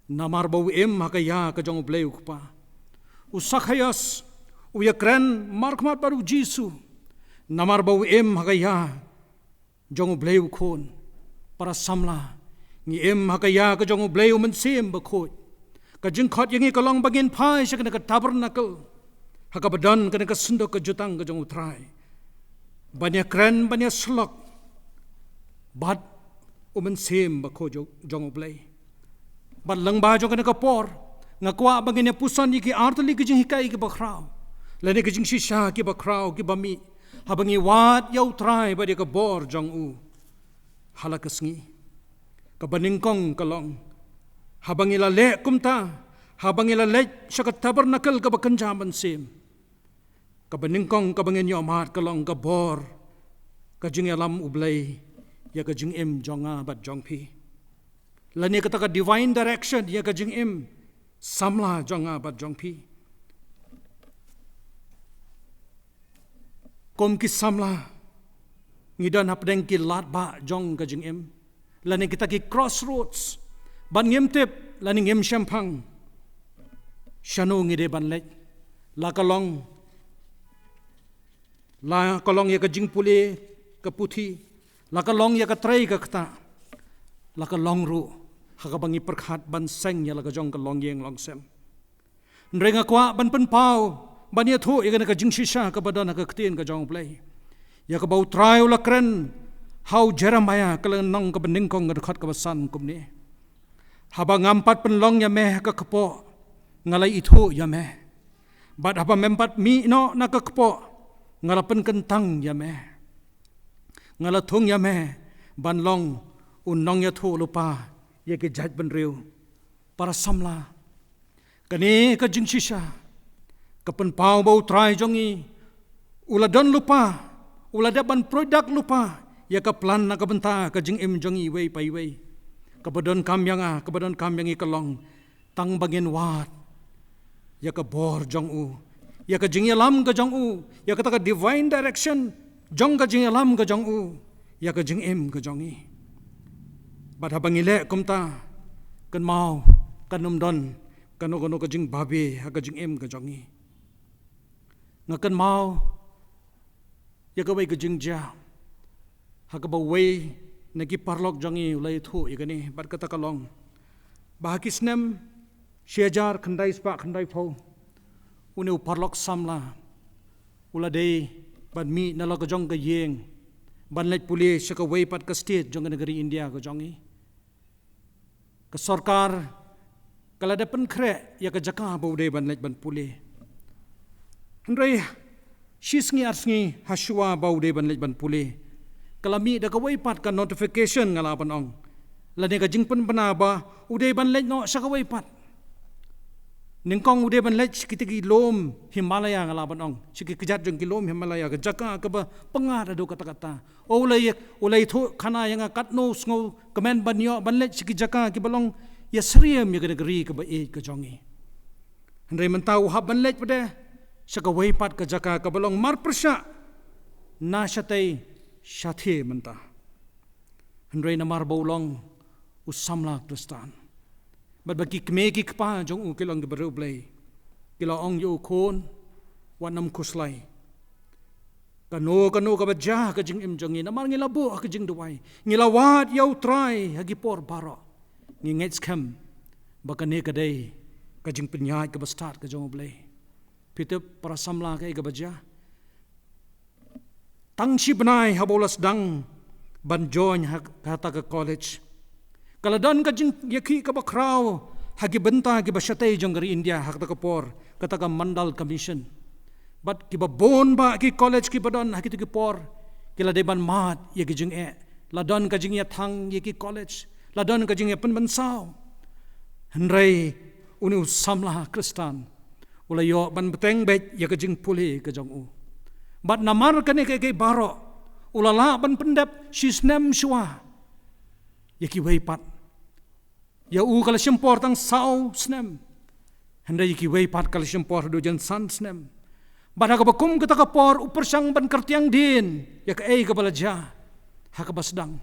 namar ba u im ha ka ïa ka jong U Blei U Kpa. U Sakhaios u ïakren markhmat bad U Jisu, namar ba u im ha ka ïa jong U Blei U Khun. Para samla, ngi im ha ka ïa ka jong U Blei U Mynsiem Bakhuid. Ka jingkhot ïa ngi ka long ba ngin phai sha kane ka tabernacle, ha kaba don kane ka synduk ka jutang ka jong U Trai, ban ïakren, ban ïasyllok bad U Mynsiem Bakhuid jong, jong U Blei. Bad lyngba jong kane ka por, nga kwah ba ngin ïa puson ïa ki artylli ki jinghikai kiba khraw, lane ki jingshisha kiba khraw kiba mih haba ngi wad ïa U Trai bad ïa ka bor jong u ha la ka sngi. Kaba nyngkong ka long, haba ngi la leh kumta, haba ngi la leit sha ka tabernacle kaba kynja mynsiem, kaba nyngkong kaba ngin ïohmad ka long ka bor, ka jingïalam U Blei ïa ka jingim jong nga bad jong phi, lane kata ka divine direction ïa ka jingim samla jong nga bad jong phi. Kum ki samla, ngi don hapdeng ki lad bah jong ka jingim, lane kita ki crossroads, bad ngim tip lane ngim shemphang shano ngi dei ban leit. La ka long, la ka long ïa ka jingpule ka puthi, la ka long ïa ka trei ka ktah, la ka long ruh ha kaba ngi pyrkhat ban seng ïa la ka jong ka longïing longsem. Hynrei nga kwah ban pynpaw, ban ïathuh ïa kane ka jingshisha kaba don ha ka ktien ka jong U Blei, ïa kaba U Trai u la kren ha u Jeremiah, ka lynnong kaba nyngkong, ka dkhot kaba san kumne: Haba ngam pat pynlong ïa me ha ka kpoh, nga la ithuh ïa me. Bad haba mem pat mih noh na ka kpoh, nga la pynkyntang ïa me. Nga la thung ïa me ban long u nongïathuhlypa ïa ki jaitbynriew. Para samla, kane ka jingshisha ka pynpaw ba U Trai jong ngi u la don lypa, u la dep ban pruid dak lypa ïa ka plan na ka bynta ka jingim jong ngi iwei pa iwei. Kaba donkam ïa nga, kaba donkam ïa ngi ka long tang ba ngin wad ïa ka bor jong u, ïa ka jingïalam ka jong u, ïa kata ka divine direction jong ka jingïalam ka jong u ïa ka jingim ka jong ngi. Bad haba ngi leh kumta, kynmaw, kan ym don kano kano ka jingbabe ha ka jingim ka jong ngi. Nga kynmaw ïa kawei ka jingjia ha kaba uwei na ki paralok jong ngi u la ïathuh ïa kane, bad kata ka long ba ha ki snem Shi hajar khyndai spah khyndai phew, une u paralok samla u la dei ban mih na la ka jong ka ïing ban leit pule sha kawei pat ka state jong ka nagari India ka jong i. Ka sorkar ka la dep pynkhreh ïa ka jaka ba u dei ban leit ban pule. Hynrei shi sngi ar sngi ha shuwa ba u dei ban leit ban pule, ka la mih da kawei pat ka notification, nga lah ban ong, lane ka jingpynbna ba u dei ban leit noh sha kawei pat. Nyngkong u dei ban leit sha kita ki lum Himalaya, nga lah ban ong, sha ki kjat jong ki lum Himalaya, ka jaka kaba pyngngad haduh katta katta. U la ïa, u la ïathuhkhana ïa nga katno u sngewkmen ban ïoh ban leit sha ki jaka kiba long ïasyriem ïa ka nagari kaba ïeit ka jong i. Hynrei mynta u hap ban leit pat de sha kawei pat ka jaka kaba long marpyrshah na shatei shathie mynta. Hynrei namar ba u long u samla Khristan, bad ba ki kmie ki kpa jong u ki long kiba riewblei, ki la ong ïa u, khun, wat nym khuslai. Kano kano kaba jia ha ka jingim jong ngi, namar ngi la buh ha ka jingduwai, ngi la wad ïa U Trai ha ki por baroh, ngi ngeit skhem ba kane ka dei ka jingpynïaid kaba stad ka jong U Blei. Phi tip para samla, kaei kaba jia? Tang shi bnai haba u la sdang ban join ha kata ka college, ka la don ka jingïakhih kaba khraw ha ki bynta kiba shatei jong ka ri India ha kata ka por, kata ka Mandal Commission. Bad kiba bun bah ki college kiba don ha kita ki por, ki la dei ban mad ïa ki jingeh, la don ka jingïathang ïa ki college, la don ka jingïapynbynsaw. Hynrei une u samla Khristan u la ïoh ban bteng beit ïa ka jingpule ka jong u. Bad namar kane kaei kaei baroh, u la lah ban pyndep shi snem shuwa. Ïa kiwei pat, ïa u ka la shim por tang saw snem. Hynrei ïa kiwei pat ka la shim por haduh jan san snem. Bad ha kaba kum kata ka por u pyrshang ban kyrtiang dien ïa kaei kaba la jia ha kaba sdang.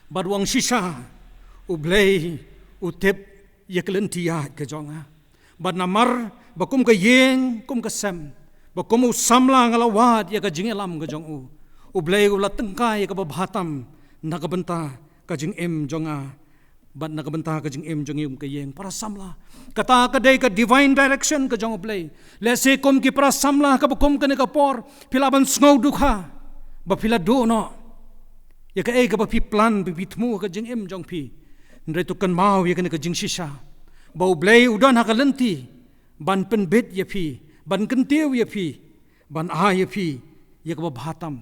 Bad u ong, shisha U Blei u tip ïa ka lynti ïaid ka jong nga. Bad namar ba kum ka ïing, kum ka sem, ba kum u samla nga la wad ïa ka jingïalam ka jong u, U Blei u la tyngkai ïa kaba bha tam na ka bynta ka jingim jong nga bad na ka bynta ka jingim jong ngi kum ka ïing. Para samla, kata ka dei ka divine direction ka jong U Blei. Lehse kum ki para samla kaba kum kane ka por, phi lah ban sngew dukha ba phi la duh noh ïa kaei kaba phi plan, ba phi thmu ha ka jingim jong phi. Hynrei to kynmaw ïa kane ka jingshisha, ba U Blei u don ha ka lynti ban pynbit ïa phi, ban kyntiew ïa phi, ban ai ïa phi ïa kaba bha tam,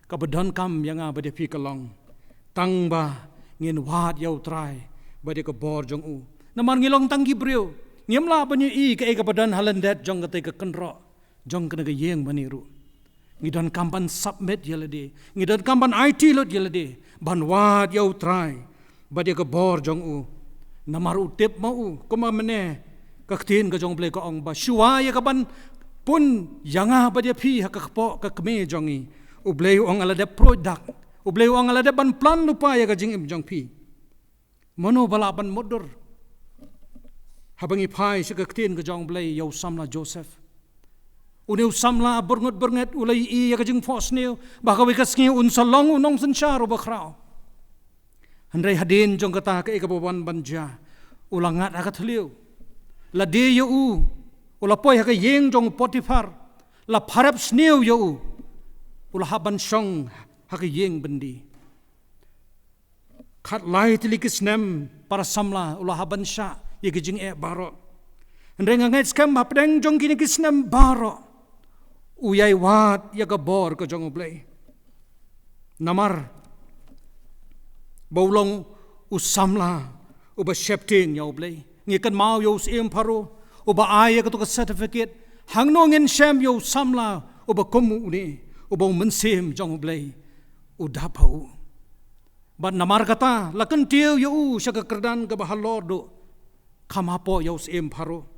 kaba donkam ïa nga bad ïa phi ka long tang ba ngin wad ïa U Trai bad ïa ka bor jong u. Namar ngi long tang ki briew, ngim lah ban ïohi kaei kaba don ha lyndet jong katei ka kynroh jong kane ka ïing mane ruh. Ngi donkam ban submit ïa lade, ngi donkam ban aiti lut ïa lade, ban wad ïa U Trai bad ïa ka bor jong u. Namar u tip ma u, kumba mynne ka ktien ka jong U Blei ka ong ba shuwa ïa kaban pun ïa nga bad ïa phi ha ka kpoh ka kmie jong ngi, U Blei u ong nga la dep pruid dak, U Blei u ong nga la dep ban plan lypa ïa ka jingim jong phi. Mano ba lah ban mutdur haba ngi phai sha ka ktien ka jong U Blei ïa u samla Joseph? Une u samla byrngut byrngut u la ïohi ïa ka jingphohsniew ba kawei ka sngi un sa long u nongsynshar uba khraw. Hynrei hadien jong kata, kaei kaba wan ban jia? U la ngat ha ka thliew. Lade ïa u, u la poi ha ka ïing jong u Potiphar, la pharep sniew ïa u, u la hap ban shong ha ka ïing byndi. Khatlai tylli ki snem, para samla, u la hap ban shah ïa ki jingeh baroh. Hynrei nga ngeit skhem hapdeng jong kine ki snem baroh u ïai wad ïa ka bor ka jong U Blei. Namar ba u long u samla uba sheptieng ïa U Blei. Ngi kynmaw ïa u Syiem Pharaoh uba ai ïa kato ka certificate. Hangno ngin shem ïa u samla uba kum une, uba u Mynsiem jong U Blei u dap ha u? Bad namar kata la kyntiew ïa u sha ka kyrdan kaba halor duh, kham hapoh ïa u Syiem Pharaoh.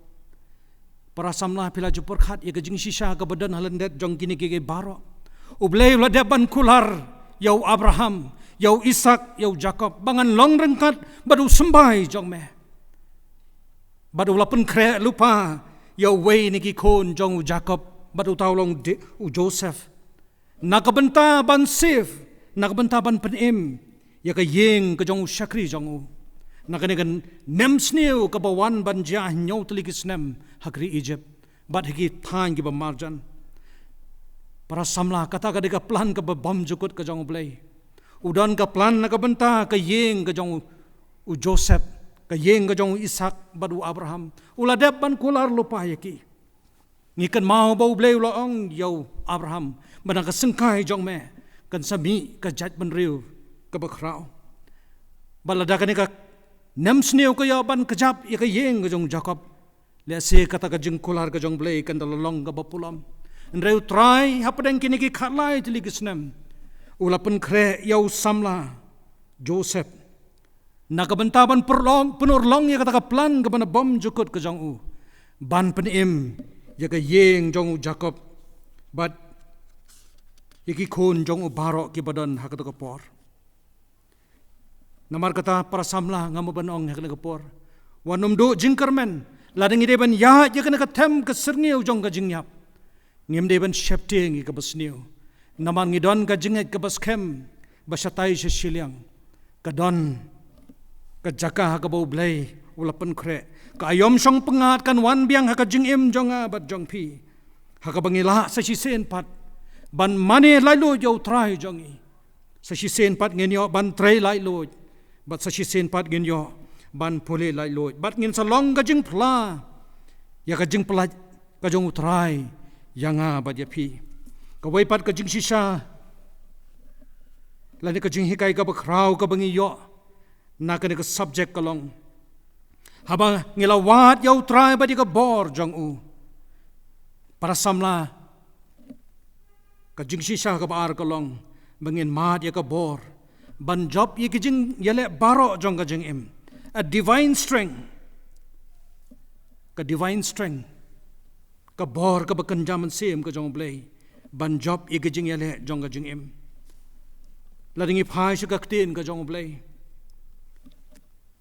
Para samla, phi la ju pyrkhat ïa ka jingshisha kaba don ha lyndet jong kine kiei kiei baroh? U Blei u la dep ban kular ïa u Abraham, ïa u Isaak, ïa u Jakob, ba ngan long ryngkat bad u symbai jong me. Bad u la pynkhreh lypa ïa uwei na ki khun jong u Jakob, bad uta u long de-, u Joseph, na ka bynta ban save, na ka bynta ban pynim ïa ka ïing ka jong u shakri jong u. Na kane ka nemsniew kaba wan ban jia hynñiew tylli ki snem ha ka ri Egypt bad ha ki thaiñ kiba marjan. Para samla, kata ka dei ka plan kaba bymjukut ka jong U Blei. U don ka plan na ka bynta ka ïing ka jong u Joseph, ka ïing ka jong u Isaac bad u Abraham. U la dep ban kular lypa ïa ki. Ngi kynmaw ba U Blei u la ong ïa u Abraham ba na ka syngkai jong me kan sa mih ka jaitbynriew kaba khraw. Bad lada kane ka nemsniew ka ïoh ban kjap ïa ka ïing ka jong u Jakob, lehse kata ka jingkular ka jong U Blei kan da long kaba pulom. Hynrei U Trai hapdeng kine ki khatlai tylli ki snem u la pynkhreh ïa u samla Joseph na ka bynta ban pynurlong, pynurlong ïa kata ka plan kaba na bymjukut ka jong u, ban pynim ïa ka ïing jong u Jakob bad ïa ki khun jong u baroh kiba don ha kata ka por. Namar kata, para samla, nga mut ban ong ha kane ka por, wat nym duh jingkyrmen. Lada ngi dei ban ïaid ïa kane ka them ka syrngiew jong ka jingïap, ngim dei ban sheptieng ïa kaba sniew. Namar ngi don ka jingngeit kaba skhem ba shatai sha shiliang ka don ka jaka ha kaba U Blei u la pynkhreh. Ka aïom shong pyngngad kan wan biang ha ka jingim jong nga bad jong phi, ha kaba ngi lah sa shisien pat ban mane laitluid ïa U Trai jong ngi. Sa shisien pat ngin ïoh ban trei laitluid bad sa shisien pat ngin ïoh ban pule laitluid bad ngin sa long ka jingphla ïa ka jingpyllait ka jong U Trai ïa nga bad ïa phi. Kawei pat ka jingshisha lane ka jinghikai kaba khraw kaba ngi ïoh na kane ka subject ka long, haba ngi la wad ïa U Trai bad ïa ka bor jong u, para samla, ka jingshisha kaba ar ka long ba ngin mad ïa ka bor ban jop ïa ki jingïaleh baroh jong ka jingim. A divine strength. Ka divine strength, ka bor kaba kynja mynsiem ka jong U Blei ban jop ïa ki jingïaleh jong ka jingim. Lada ngi phai sha ka ktien ka jong U Blei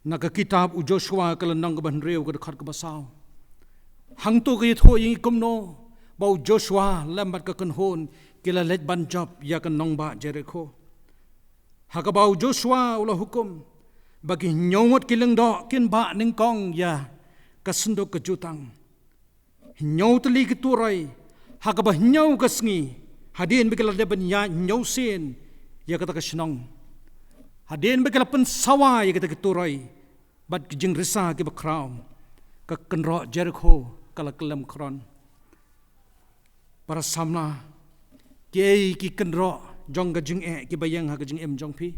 na ka kitab u Joshua, ka lynnong kaba hynriew, ka dkhot kaba saw, hangto ka ïathuh ïa ngi kumno ba u Joshua lem bad ka kynhun ki la leit ban jop ïa ka nongbah Jerikho. Ha kaba u Joshua u la hukum ba ki hynñiew ngut ki lyngdoh kin bah nyngkong ïa ka synduk ka jutang. Hynñiew tylli ki turoi, ha kaba hynñiew ka sngi, hadien ba ki la dep ban ïaid hynñiew sien ïa kata ka shnong, hadien ba ki la pynsawa ïa kata ki turoi bad ki jingrisa kiba khraw, ka kynroh Jerikho ka la kyllem khron. Para samla, kiei ki kynroh jong ka jingeh kiba ïeng ha ka jingim jong phi?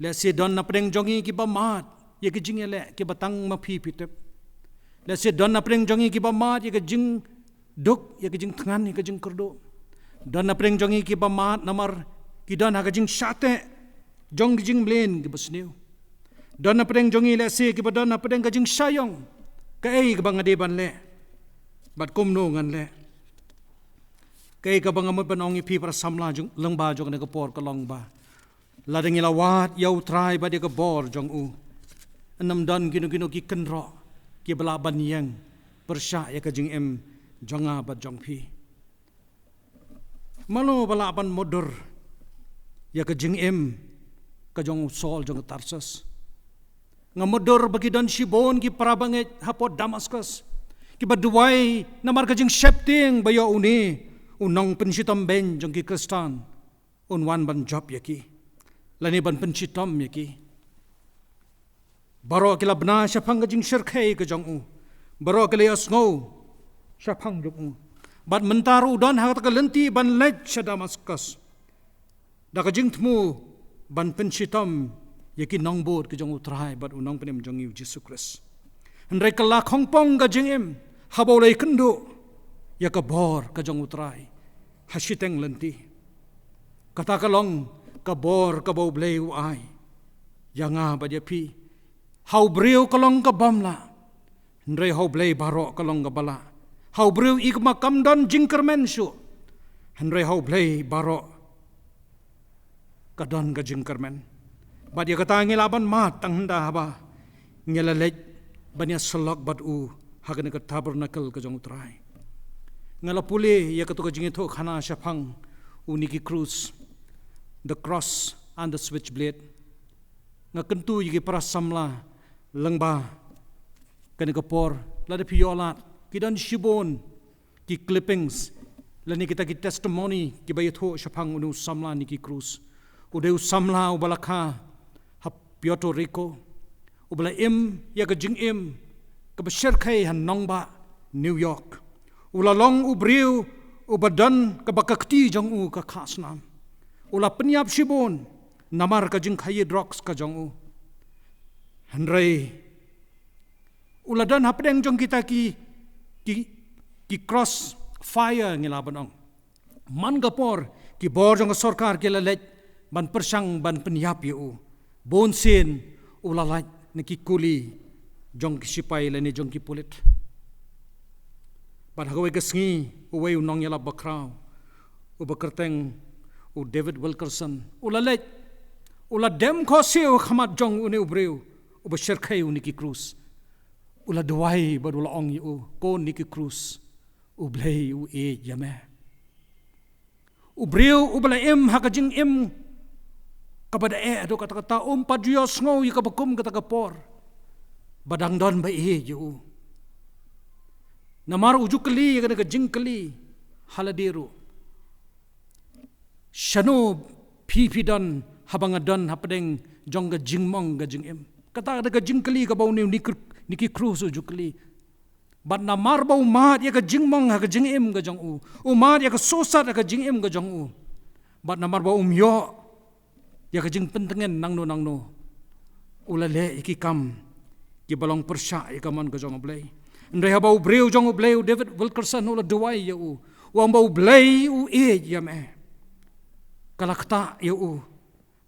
Lehse don na pdeng jong ngi kiba mad ïa ki jingïaleh kiba tang ma phi phi tip. Lehse don na pdeng jong ngi kiba mad ïa ka jingduk, ïa ka jingthngan, ïa ka jingkyrduh. Don na pdeng jong ngi kiba mad namar ki don ha ka jingshah teh jong ki jingmlien kiba sniew. Don na pdeng jong ngi lehse kiba don na pdeng ka jingshah ïong, kaei kaba nga dei ban leh bad kumno ngan leh. Kaei kaba nga mut ban ong ïa phi para samla jong, lyngba jong kane ka por ka long ba lada ngi la wad ïa U Trai bad ïa ka bor jong u, ym don kino kino ki kynroh kiba lah ban ïeng pyrshah ïa ka jingim jong nga bad jong phi. Mano ba lah ban mutdur ïa ka jingim ka jong u Saul jong ka Tarsus? Nga mutdur ba ki don shibun ki para bangeit hapoh Damascus kiba duwai namar ka jingsheptieng ba ïoh une u nongpynshitom beiñ jong ki Khristan un wan ban jop ïa ki lane ban pynshitom ïa ki. Baroh ki la bna shaphang ka jingshyrkhei ka jong u. Baroh ki la ïohsngew shaphang jong u. Bad mynta ruh u don ha kata ka lynti ban leit sha Damascus da ka jingthmu ban pynshitom ïa ki nongbud ki jong U Trai bad u Nongpynim jong ngi u Jisu Khrist. Hynrei ka la khongpong ka jingim haba u la ïakynduh ïa ka bor ka jong U Trai ha shiteng lynti. Kata ka long ka bor kaba U Blei u ai ïa nga bad ïa phi. Ha u briew ka long kaba ym lah, hynrei ha U Blei baroh ka long kaba lah. Ha u briew i kama kam don jingkyrmen shuh, hynrei ha U Blei baroh ka don ka jingkyrmen. Bad ïa kata ngi lah ban mad tang hynda haba ngi la leit ban ïasyllok bad u ha kane ka tabernacle ka jong U Trai. Nga la pule ïa kato ka jingïathuhkhana shaphang une u krus, the cross and the switchblade. Nga kyntu ïa ki para samla lyngba kane ka por, lada phi ïoh lad, ki don shibun ki clippings lane kita ki testimony kiba ïathuh shaphang une u samla Nicky Cruz. U dei u samla uba la kha ha Puerto Rico, uba la im ïa ka jingim kaba shyrkhei ha nongbah New York. U la long u briew uba don kaba ka kti jong u ka khah snam. U la pynïap shibun namar ka jingkhaïi drugs ka jong u. Hynrei u la don hapdeng jong kita ki, ki, ki crossfire ngi lah ban ong. Man ka por ki bor jong ka sorkar ki la leit ban pyrshang ban pynïap ïa u. Bun sien u la lait na ki kuli jong ki sipai lane jong ki pulit. Bad ha kawei ka sngi, uwei u nongïalap bakhraw uba kyrteng u David Wilkerson u la leit, u la dem khohsiew ha khmat jong une u briew uba shyrkhei u Nicky Cruz. U la duwai bad u la ong ïa u, ko Nicky Cruz, U Blei u ïeit ïa me. U briew uba la im ha ka jingim kaba da eh haduh katta katta, um pat ju ïohsngew ïa kaba kum kata ka por ba dang don ba ïeit ïa u. Namar u ju kylli ïa kane ka jingkylli ha lade ruh: Shano phi phi don haba nga don hapdeng jong ka jingmong ka jingim? Kata ka dei ka jingkylli kaba une u Nicky, Nicky Cruz u ju kylli. Bad namar ba u mad ïa ka jingmong ha ka jingim ka jong u, u mad ïa ka sohsat ha ka jingim ka jong u, bad namar ba um ïoh ïa ka jingpyntngen nangno nangno, u la leh ïa ki kam kiba long pyrshah ïa ka mon ka jong U Blei. Hynrei haba u briew jong U Blei, u David Wilkerson, u la duwai ïa u, u ong ba U Blei u ïeit ïa me, ka la ktah ïa u.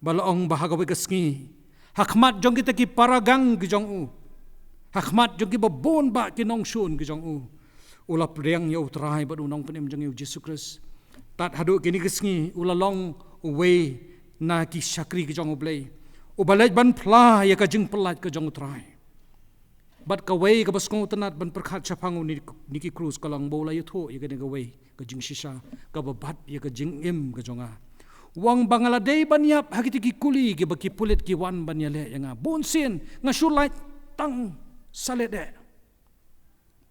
Ba la ong ba ha kawei ka sngi, ha khmat jong kita ki paragang ki jong u, ha khmat jong kiba bun bah ki nongshun ki jong u, u la pdiang ïa U Trai bad U Nongpynim jong ngi U Jisu Khrist. Tad haduh kine ki sngi u la long uwei na ki shakri ki jong U Blei uba leit ban phla ïa ka jingpyllait ka jong U Trai. Bad kawei kaba sngewtynnat ban pyrkhat shaphang u Nicky, Nicky Cruz ka long ba u la ïathuh ïa kane kawei ka jingshisha kaba bat ïa ka jingim ka jong nga. U ong ba nga la dei ban ïap ha kita ki kuli kiba ki pulit ki wan ban ïaleh ïa nga. Bun sien nga shu lait tang sa leh deh.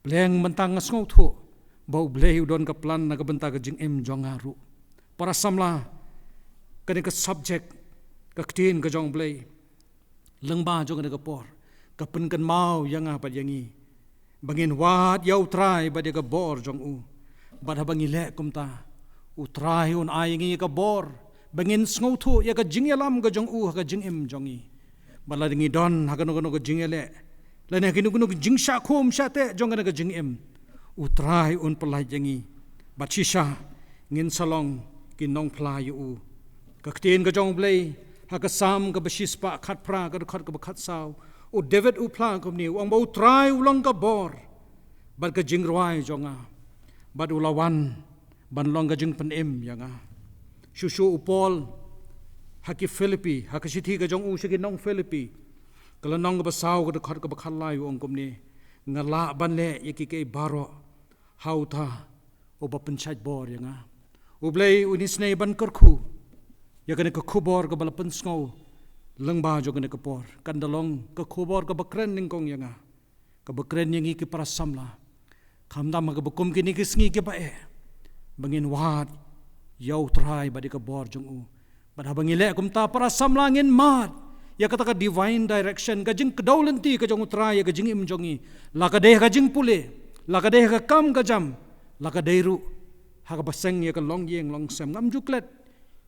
Pleng mynta nga sngewthuh ba U Blei u don ka plan na ka bynta ka jingim jong nga ruh. Para samla, kane ka subject, ka ktien ka jong U Blei lyngba jong kane ka por, ka pynkynmaw ïa nga bad ïa ngi ba ngin wad ïa U Trai bad ïa ka bor jong u. Bad haba ngi leh kumta, U Trai un ai ïa ngi ïa ka bor ba ngin sngewthuh ïa ka jingïalam ka jong u ha ka jingim jong ngi. Bad lada ngi don ha kano kano ka jingïaleh lane ha kino kino ka jingshah khum shah teh jong kane ka jingim, U Trai un pyllait ïa ngi. Bad shisha ngin sa long ki nongphla ïa u. Ka ktien ka jong U Blei ha ka Salm kaba shispah khatphra, ka dkhot kaba khatsaw, u David u phla kumne, u ong ba U Trai u long ka bor bad ka jingrwai jong nga, bad u la wan ban long ka jingpynim ïa nga. Shuh shuh u Paul ha ki Philippi, ha ka shithi ka jong u sha ki nong Philippi, ka lynnong kaba saw, ka dkhot kaba khatlai, u ong kumne: Nga lah ban leh ïa kiei kiei baroh ha uta uba pynshait bor ïa nga. U Blei un isynei ban kyrkhu ïa kane ka khubor kaba la pynsngew lyngba jong kane ka por. Kan da long ka khubor kaba kren nyngkong ïa nga, kaba kren ïa ngi ki para samla, khamtam ha kaba kum kine ki sngi kiba eh, ba ngin wad ïa U Trai bad ïa ka bor jong u. Bad haba ngi leh kumta, para samla, ngin mad ïa kata ka divine direction, ka jingkdew lynti ka jong U Trai ïa ka jingim jong ngi, la ka dei ha ka jingpule, la ka dei ha ka kam ka jam, la ka dei ruh ha kaba seng ïa ka longïing longsem. Ngam ju klet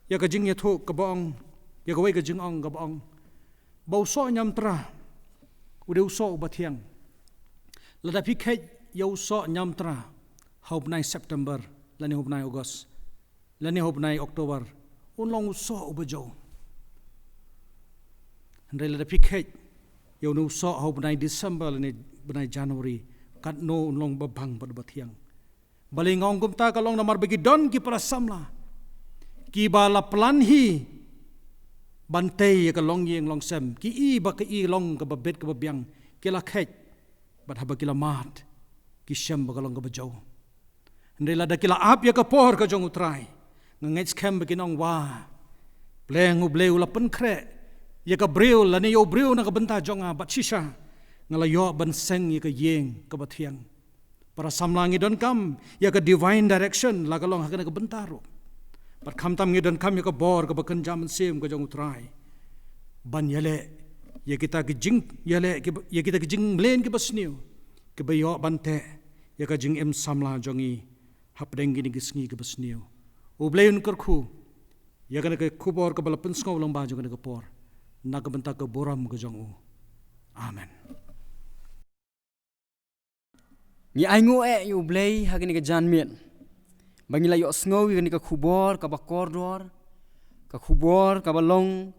ïa ka jingïathuh kaba ong, ïa kawei ka jingong kaba ong ba u soh ñiamtra u dei u soh uba thiang. Lada phi kheit ïa u soh ñiamtra ha u bnai September lane ha u bnai August lane ha u bnai October, un long u soh uba jew. Hynrei lada phi kheit ïa une u soh ha u bnai December lane bnai January, katno un long uba bang bad uba thiang. Balei nga ong kumta? Ka long namar ba ki don ki para samla kiba la plan hi ban tei ïa ka longïing longsem, ki i ba ka i long kaba bit kaba biang, ki la kheit, bad haba ki la mad, ki shem ba ka long kaba jew. Hynrei lada ki la ap ïa ka por ka jong U Trai, nga ngeit skhem ba kin ong, wa, pleng U Blei u la pynkhreh ïa ka briew lane ïa u briew na ka bynta jong nga, bad shisha nga la ïoh ban seng ïa ka ïing kaba thiang. Para samla, ngi donkam ïa ka divine direction la ka long ha kane ka bynta ruh. Bad khamtam ngi donkam ïa ka bor kaba kynja mynsiem ka jong U Trai ban ïaleh ïa kita ki jing, ïaleh kiba, ïa kita ki jingmlien kiba sniew kiba ïoh ban teh ïa ka jingim samla jong ngi hapdeng kine ki sngi kiba sniew. U Blei un kyrkhu ïa kane ka khubor kaba la pynsngew lyngba jong kane ka por, na ka bynta ka burom ka jong u. Amen. Ngi ainguh eh ïa U Blei ha kane ka janmiet ba ngi la ïohsngew ïa kane ka khubor kaba kordor, ka khubor kaba long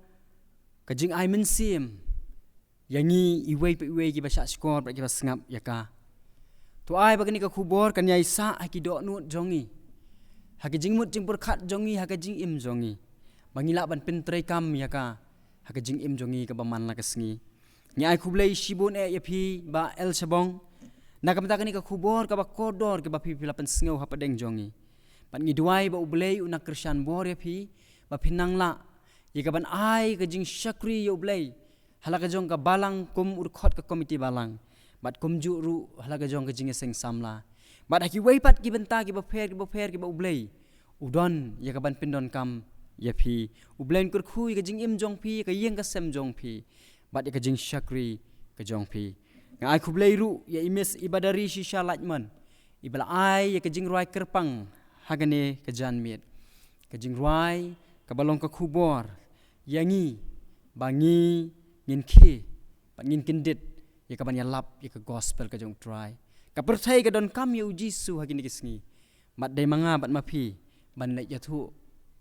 ka jingai mynsiem ïa ngi iwei pa iwei kiba shahshkor bad kiba sngap ïa ka. To ai ba kane ka khubor kan ïai sah ha ki dohnud jong ngi, ha ki jingmut jingpyrkhat jong ngi, ha ka jingim jong ngi, ba ngi lah ban pyntreikam ïa ka ha ka jingim jong ngi kaba man la ka sngi. Ngi ai khublei shibun eh ïa phi Bah L Shabong na ka bynta kane ka khubor kaba kordor kaba phi, phi la pynsngew hapdeng jong ngi. Bad ngi duwai ba U Blei un nang kyrshan bor ïa phi, ba phin nang lah ïa kaban ai ka jingshakri ïa U Blei ha la ka jong ka balang kum u dkhot ka komiti balang, bad kumjuh ruh ha la ka jong ka jingïaseng samla, bad ha kiwei pat ki bynta kiba pher kiba pher kiba U Blei u don ïa kaban pyndonkam ïa phi. U Blei un kyrkhu ïa ka jingim jong phi, ïa ka ïing ka sem jong phi, bad ïa ka jingshakri ka jong phi. Nga ai khublei ruh ïa i Miss Ibadari Shisha Laitmon, iba la ai ïa ka jingrwai kyrpang ha kane ka janmiet, ka jingrwai kaba long ka khubor ïa ngi ba ngi ngin khie bad ngin kyndit ïa kaban ïalap ïa ka gospel ka jong U Trai. Ka pyrthei ka donkam ïa U Jisu ha kine ki sngi, bad dei ma nga bad ma phi ban leit ïathuh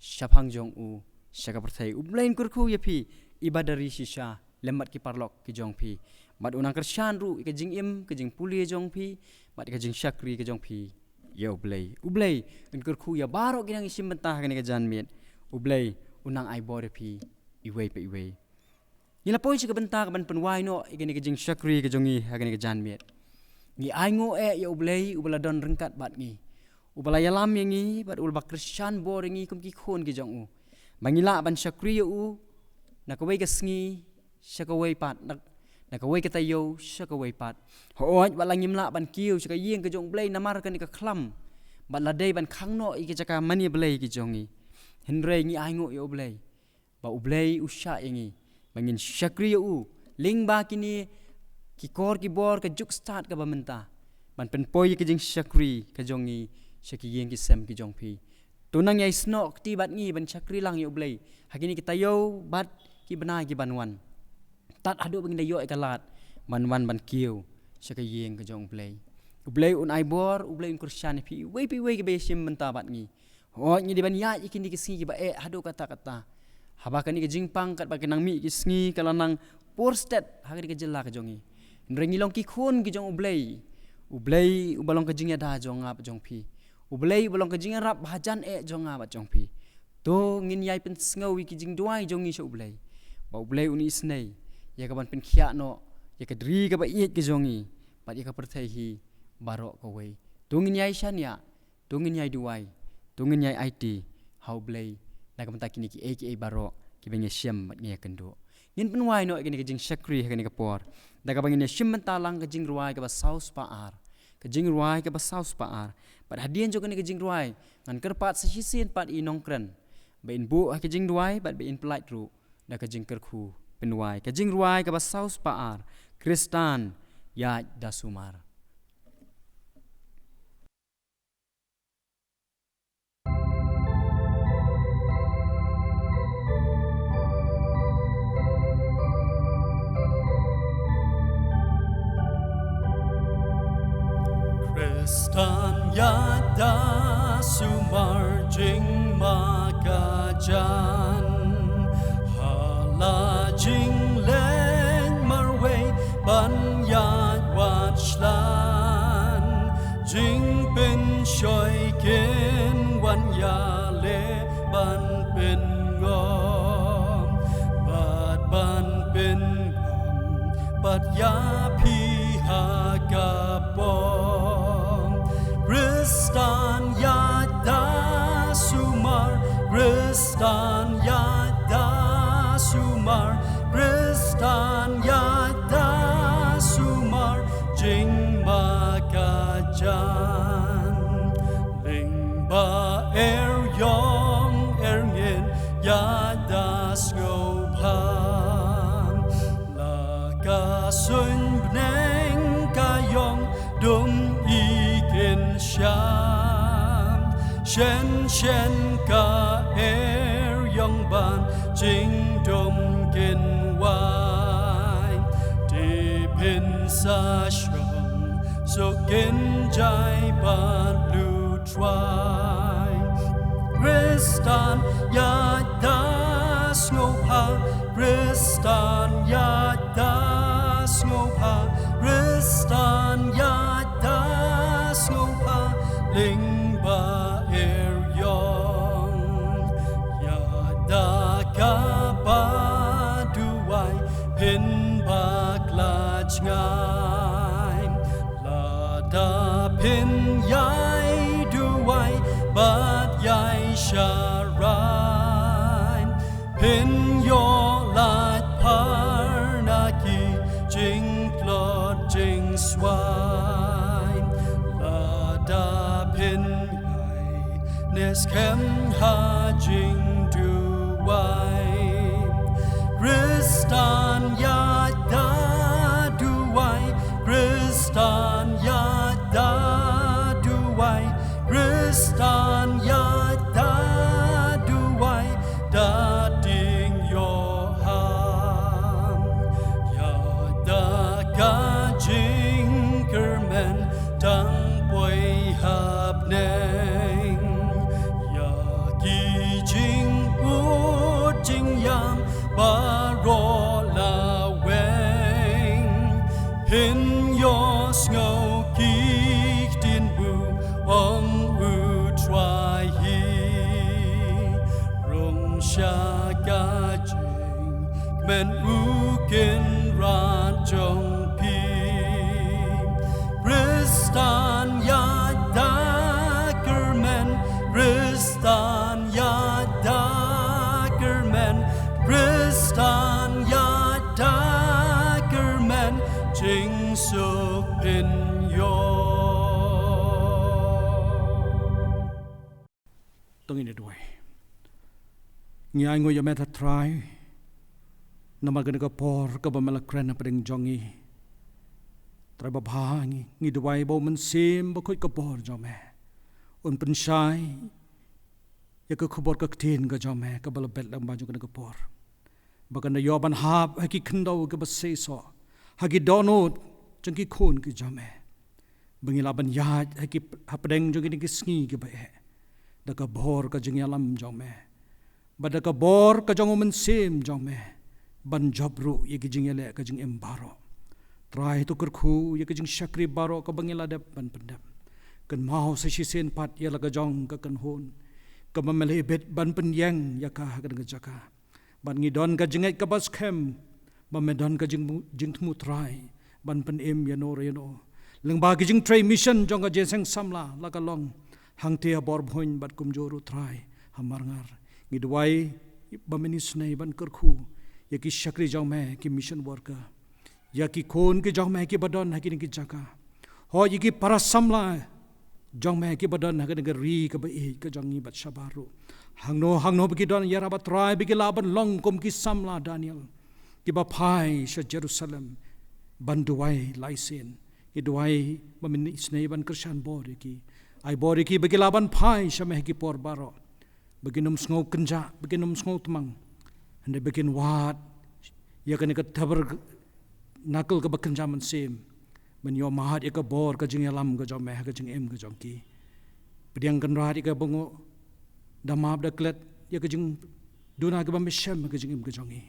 shaphang jong u sha ka pyrthei. U Blei un kyrkhu ïa phi Ibadari Shisha lem bad ki paralok ki jong phi, bad un nang kyrshan ruh ïa ka jingim, ka jingpule jong phi, bad ïa ka jingshakri ka jong phi ïa U Blei. U Blei un kyrkhu ïa baroh ki nongïashim bynta ha kane ka janmiet. U Blei un nang ai bor ïa phi iwei pa iwei. Ngi la poi sha ka bynta kaban pynwai noh ïa kane ka jingshakri ka jong ngi ha kane ka janmiet. Ngi ainguh eh ïa U Blei uba la don ryngkat bad ngi, uba la ïalam ïa ngi bad uba la kyrshan bor ïa ngi kum ki khun ki jong u, ba ngi lah ban shakri ïa u na kawei ka sngi sha kawei pat, na, na kawei ka taïew sha kawei pat. Hooid, wat la ngim lah ban kiew sha ka ïing ka jong U Blei namar kane ka khlam, bad la dei ban khang noh ïa ka jaka mane Blei ka jong ngi, hynrei ngi ainguh ïa U Blei ba U Blei u shah ïa ngi ba ngin shakri ïa u lyngba kine ki kor ki bor, ka juk stad kaba mynta, ban pynpoi ïa ka jingshakri ka jong ngi sha ki ïing ki sem ki jong phi. To nang ïai snoh kti bad ngi ban shakri lang ïa U Blei ha kine ki taïew bad ki bnai kiban wan, tad haduh ba ngin da ïoh ïa ka lad ban wan ban kiew sha ka ïing ka jong U Blei. U Blei un ai bor, U Blei un kyrshan ïa phi iwei pa iwei kiba ïashim bynta bad ngi. Hooid, ngi dei ban ïaid ïa kine ki sngi kiba eh haduh katta katta, haba kane ka jingpang katba ka nang mih ki sngi ka la nang por stet ha kane ka jylla ka jong ngi. Hynrei ngi long ki khun ki jong U Blei, U Blei uba long ka jingïada jong nga bad jong phi, U Blei uba long ka jingïarap ba hajan eh jong nga bad jong phi. To ngin ïai pynsngew ïa ki jingduwai jong ngi sha U Blei, ba U Blei un isynei ïa kaban pynkhiah noh ïa ka ri kaba ïeit ka jong ngi bad ïa ka pyrthei hi baroh kawei. To ngin ïai shaniah, to ngin ïai duwai, to ngin ïai aiti ha U Blei na ka bynta kine kiei kiei baroh kiba ngi ïashem bad ngi ïakynduh. Ngin pynwai noh ïa kane ka jingshakri ha kane ka por da kaba ngin ïashim bynta lang ka jingrwai kaba saw spah ar, ka jingrwai kaba saw spah ar. Bad hadien jong kane ka jingrwai ngan kyrpad sa shisien pat ïa i nongkren ba in buh ha ka jingduwai bad ba in pyllait ruh da ka jingkyrkhu pynwai, ka jingrwai kaba saw spah ar, Khristan ïaid da sumar. Khristan ïaid da sumar jingma ka jan, ha la jingleh marwei ban ïaid wat shlan. Jingpynshoi kin wan ïaleh ban pynngom bad ban pynngom bad ïa phi ha ka pom. Khristan ïaid da sumar, Khristan ïaid da sumar, Lyngba er yong er ngin ïa da sngewbha. La ka suiñ bneng ka yong dum i kin sham. Shen shen ka er yong ban jingdum kin wai. Te phin sa shong suk kin jai bad lut Trai. Khristan ïa da sngewbha, Khristan ïa da sngewbha, Khristan ïa da sngewbha, lyngba er yong. Ïa da kaba duwai, phin bakla jngai. Lada phin ïai duwai bad ïai sharai, phin ïoh lait phar na ki jingtlot jingswai. Lada phin ïai ne skhem ha jingduwai. Khristan ïa da duwai, Khristan ïa da duwai, Khristan ïa da duwai, da ding ïoh ham. Ïa da ka jingkyrmen tang poi hapdeng. Ïa ki jingud jingïam baroh la weng. Phin ïohsngew ki ktien u ong u Trai hi. Rung sha ka jing kmen u Kynrad jong phi. Khristan ïa da kyrmen, Khristan ïa da kyrmen, Khristan ïa da kyrmen, jingsuk phin ïoh. To ngin ïa duwai. Ngi ainguh ïa me, Trai, namar kane ka por kaba me la kren hapdeng jong ngi. Trai babha, ngi, ngi duwai ba U Mynsiem Bakhuid ka bor jong me un pynshai ïa ka khubor ka ktien ka jong me kaba la bet lyngba jong kane ka por. Ba kan da ïoh ban hap ha ki khyndew kiba seisoh, ha ki dohnud jong ki khun ki jong me. Ba ngin lah ban ïaid ha ki, hapdeng jong kine ki sngi kiba eh, da ka bor ka jingïalam jong me, bad da ka bor ka jong U Mynsiem jong me, ban jop ruh ïa ki jingïaleh ka jingim baroh. Trai, to kyrkhu ïa ka jingshakri baroh kaba ngi la dep ban pyndep. Kynmaw sa shisien pat ïa la ka jong ka kynhun kaba me la ibit ban pynïeng ïa ka ha kane ka jaka. Bad ngi don ka jingngeit kaba skhem ba me don ka jing, jingthmu, Trai, ban pynim ïano re ïano. Lyngba ki jingtrei mission jong ka jingïaseng samla, la ka long hangtei ha Borbhuiñ bad kumjuh ruh, Trai, ha Marngar. Ngi duwai ba men isynei ban kyrkhu ïa ki shakri jong me, ki mission worker, ïa ki khun ki jong me kiba don ha kine ki jaka. Hooid, ïa ki para samla jong me kiba don ha kane ka ri kaba ïeit ka jong ngi bad shabar ruh. Hangno hangno ba ki don, ïarap, Trai, ba ki lah ban long kum ki samla Daniel, kiba phai sha Jerusalem ban duwai lai sien. Ngi duwai ba men isynei ban kyrshan bor ïa ki. Ai bor ïa ki ba ki lah ban phai sha me ha ki por baroh, ba kin ym sngew kynjah, ba kin ym sngew tmang, hynrei ba kin wad ïa kane ka tabernacle kaba kynja mynsiem, ban ïohmad ïa ka bor ka jingïalam ka jong me ha ka jingim ka jong ki. Pdiang Kynrad ïa ka bynguh, da map da klet ïa ka jingduna kaba me shem ha ka jingim ka jong ngi.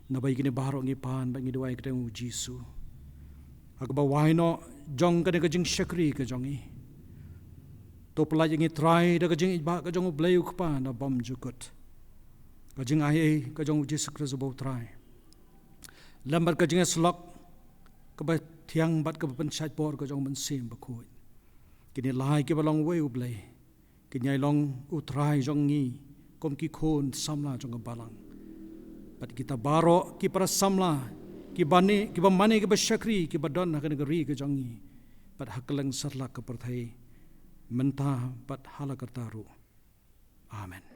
Naba ïa kine baroh ngi pan bad ngi duwai ha ka kyrteng U Jisu, ha kaba wai noh jong kane ka jingshakri ka jong ngi. To pyllait ïa ngi, Trai, da ka jingïeit ba ka jong U Blei U Kpa na bymjukut, ka jingaiei ka jong U Jisu Khrist uba U Trai, lem bad ka jingïasyllok kaba thiang bad kaba pynshait bor ka jong U Mynsiem Bakhuid. Kine lai kiba long uwei U Blei, kin ïai long U Trai jong ngi kum ki khun samla jong ka balang. Bad kita baroh ki para samla, kiba ne, kiba mane, kiba shakri, kiba don ha kane ka ri ka jong ngi, bad ha kylleng satlak ka pyrthei, mynta bad ha la karta ruh. Amen.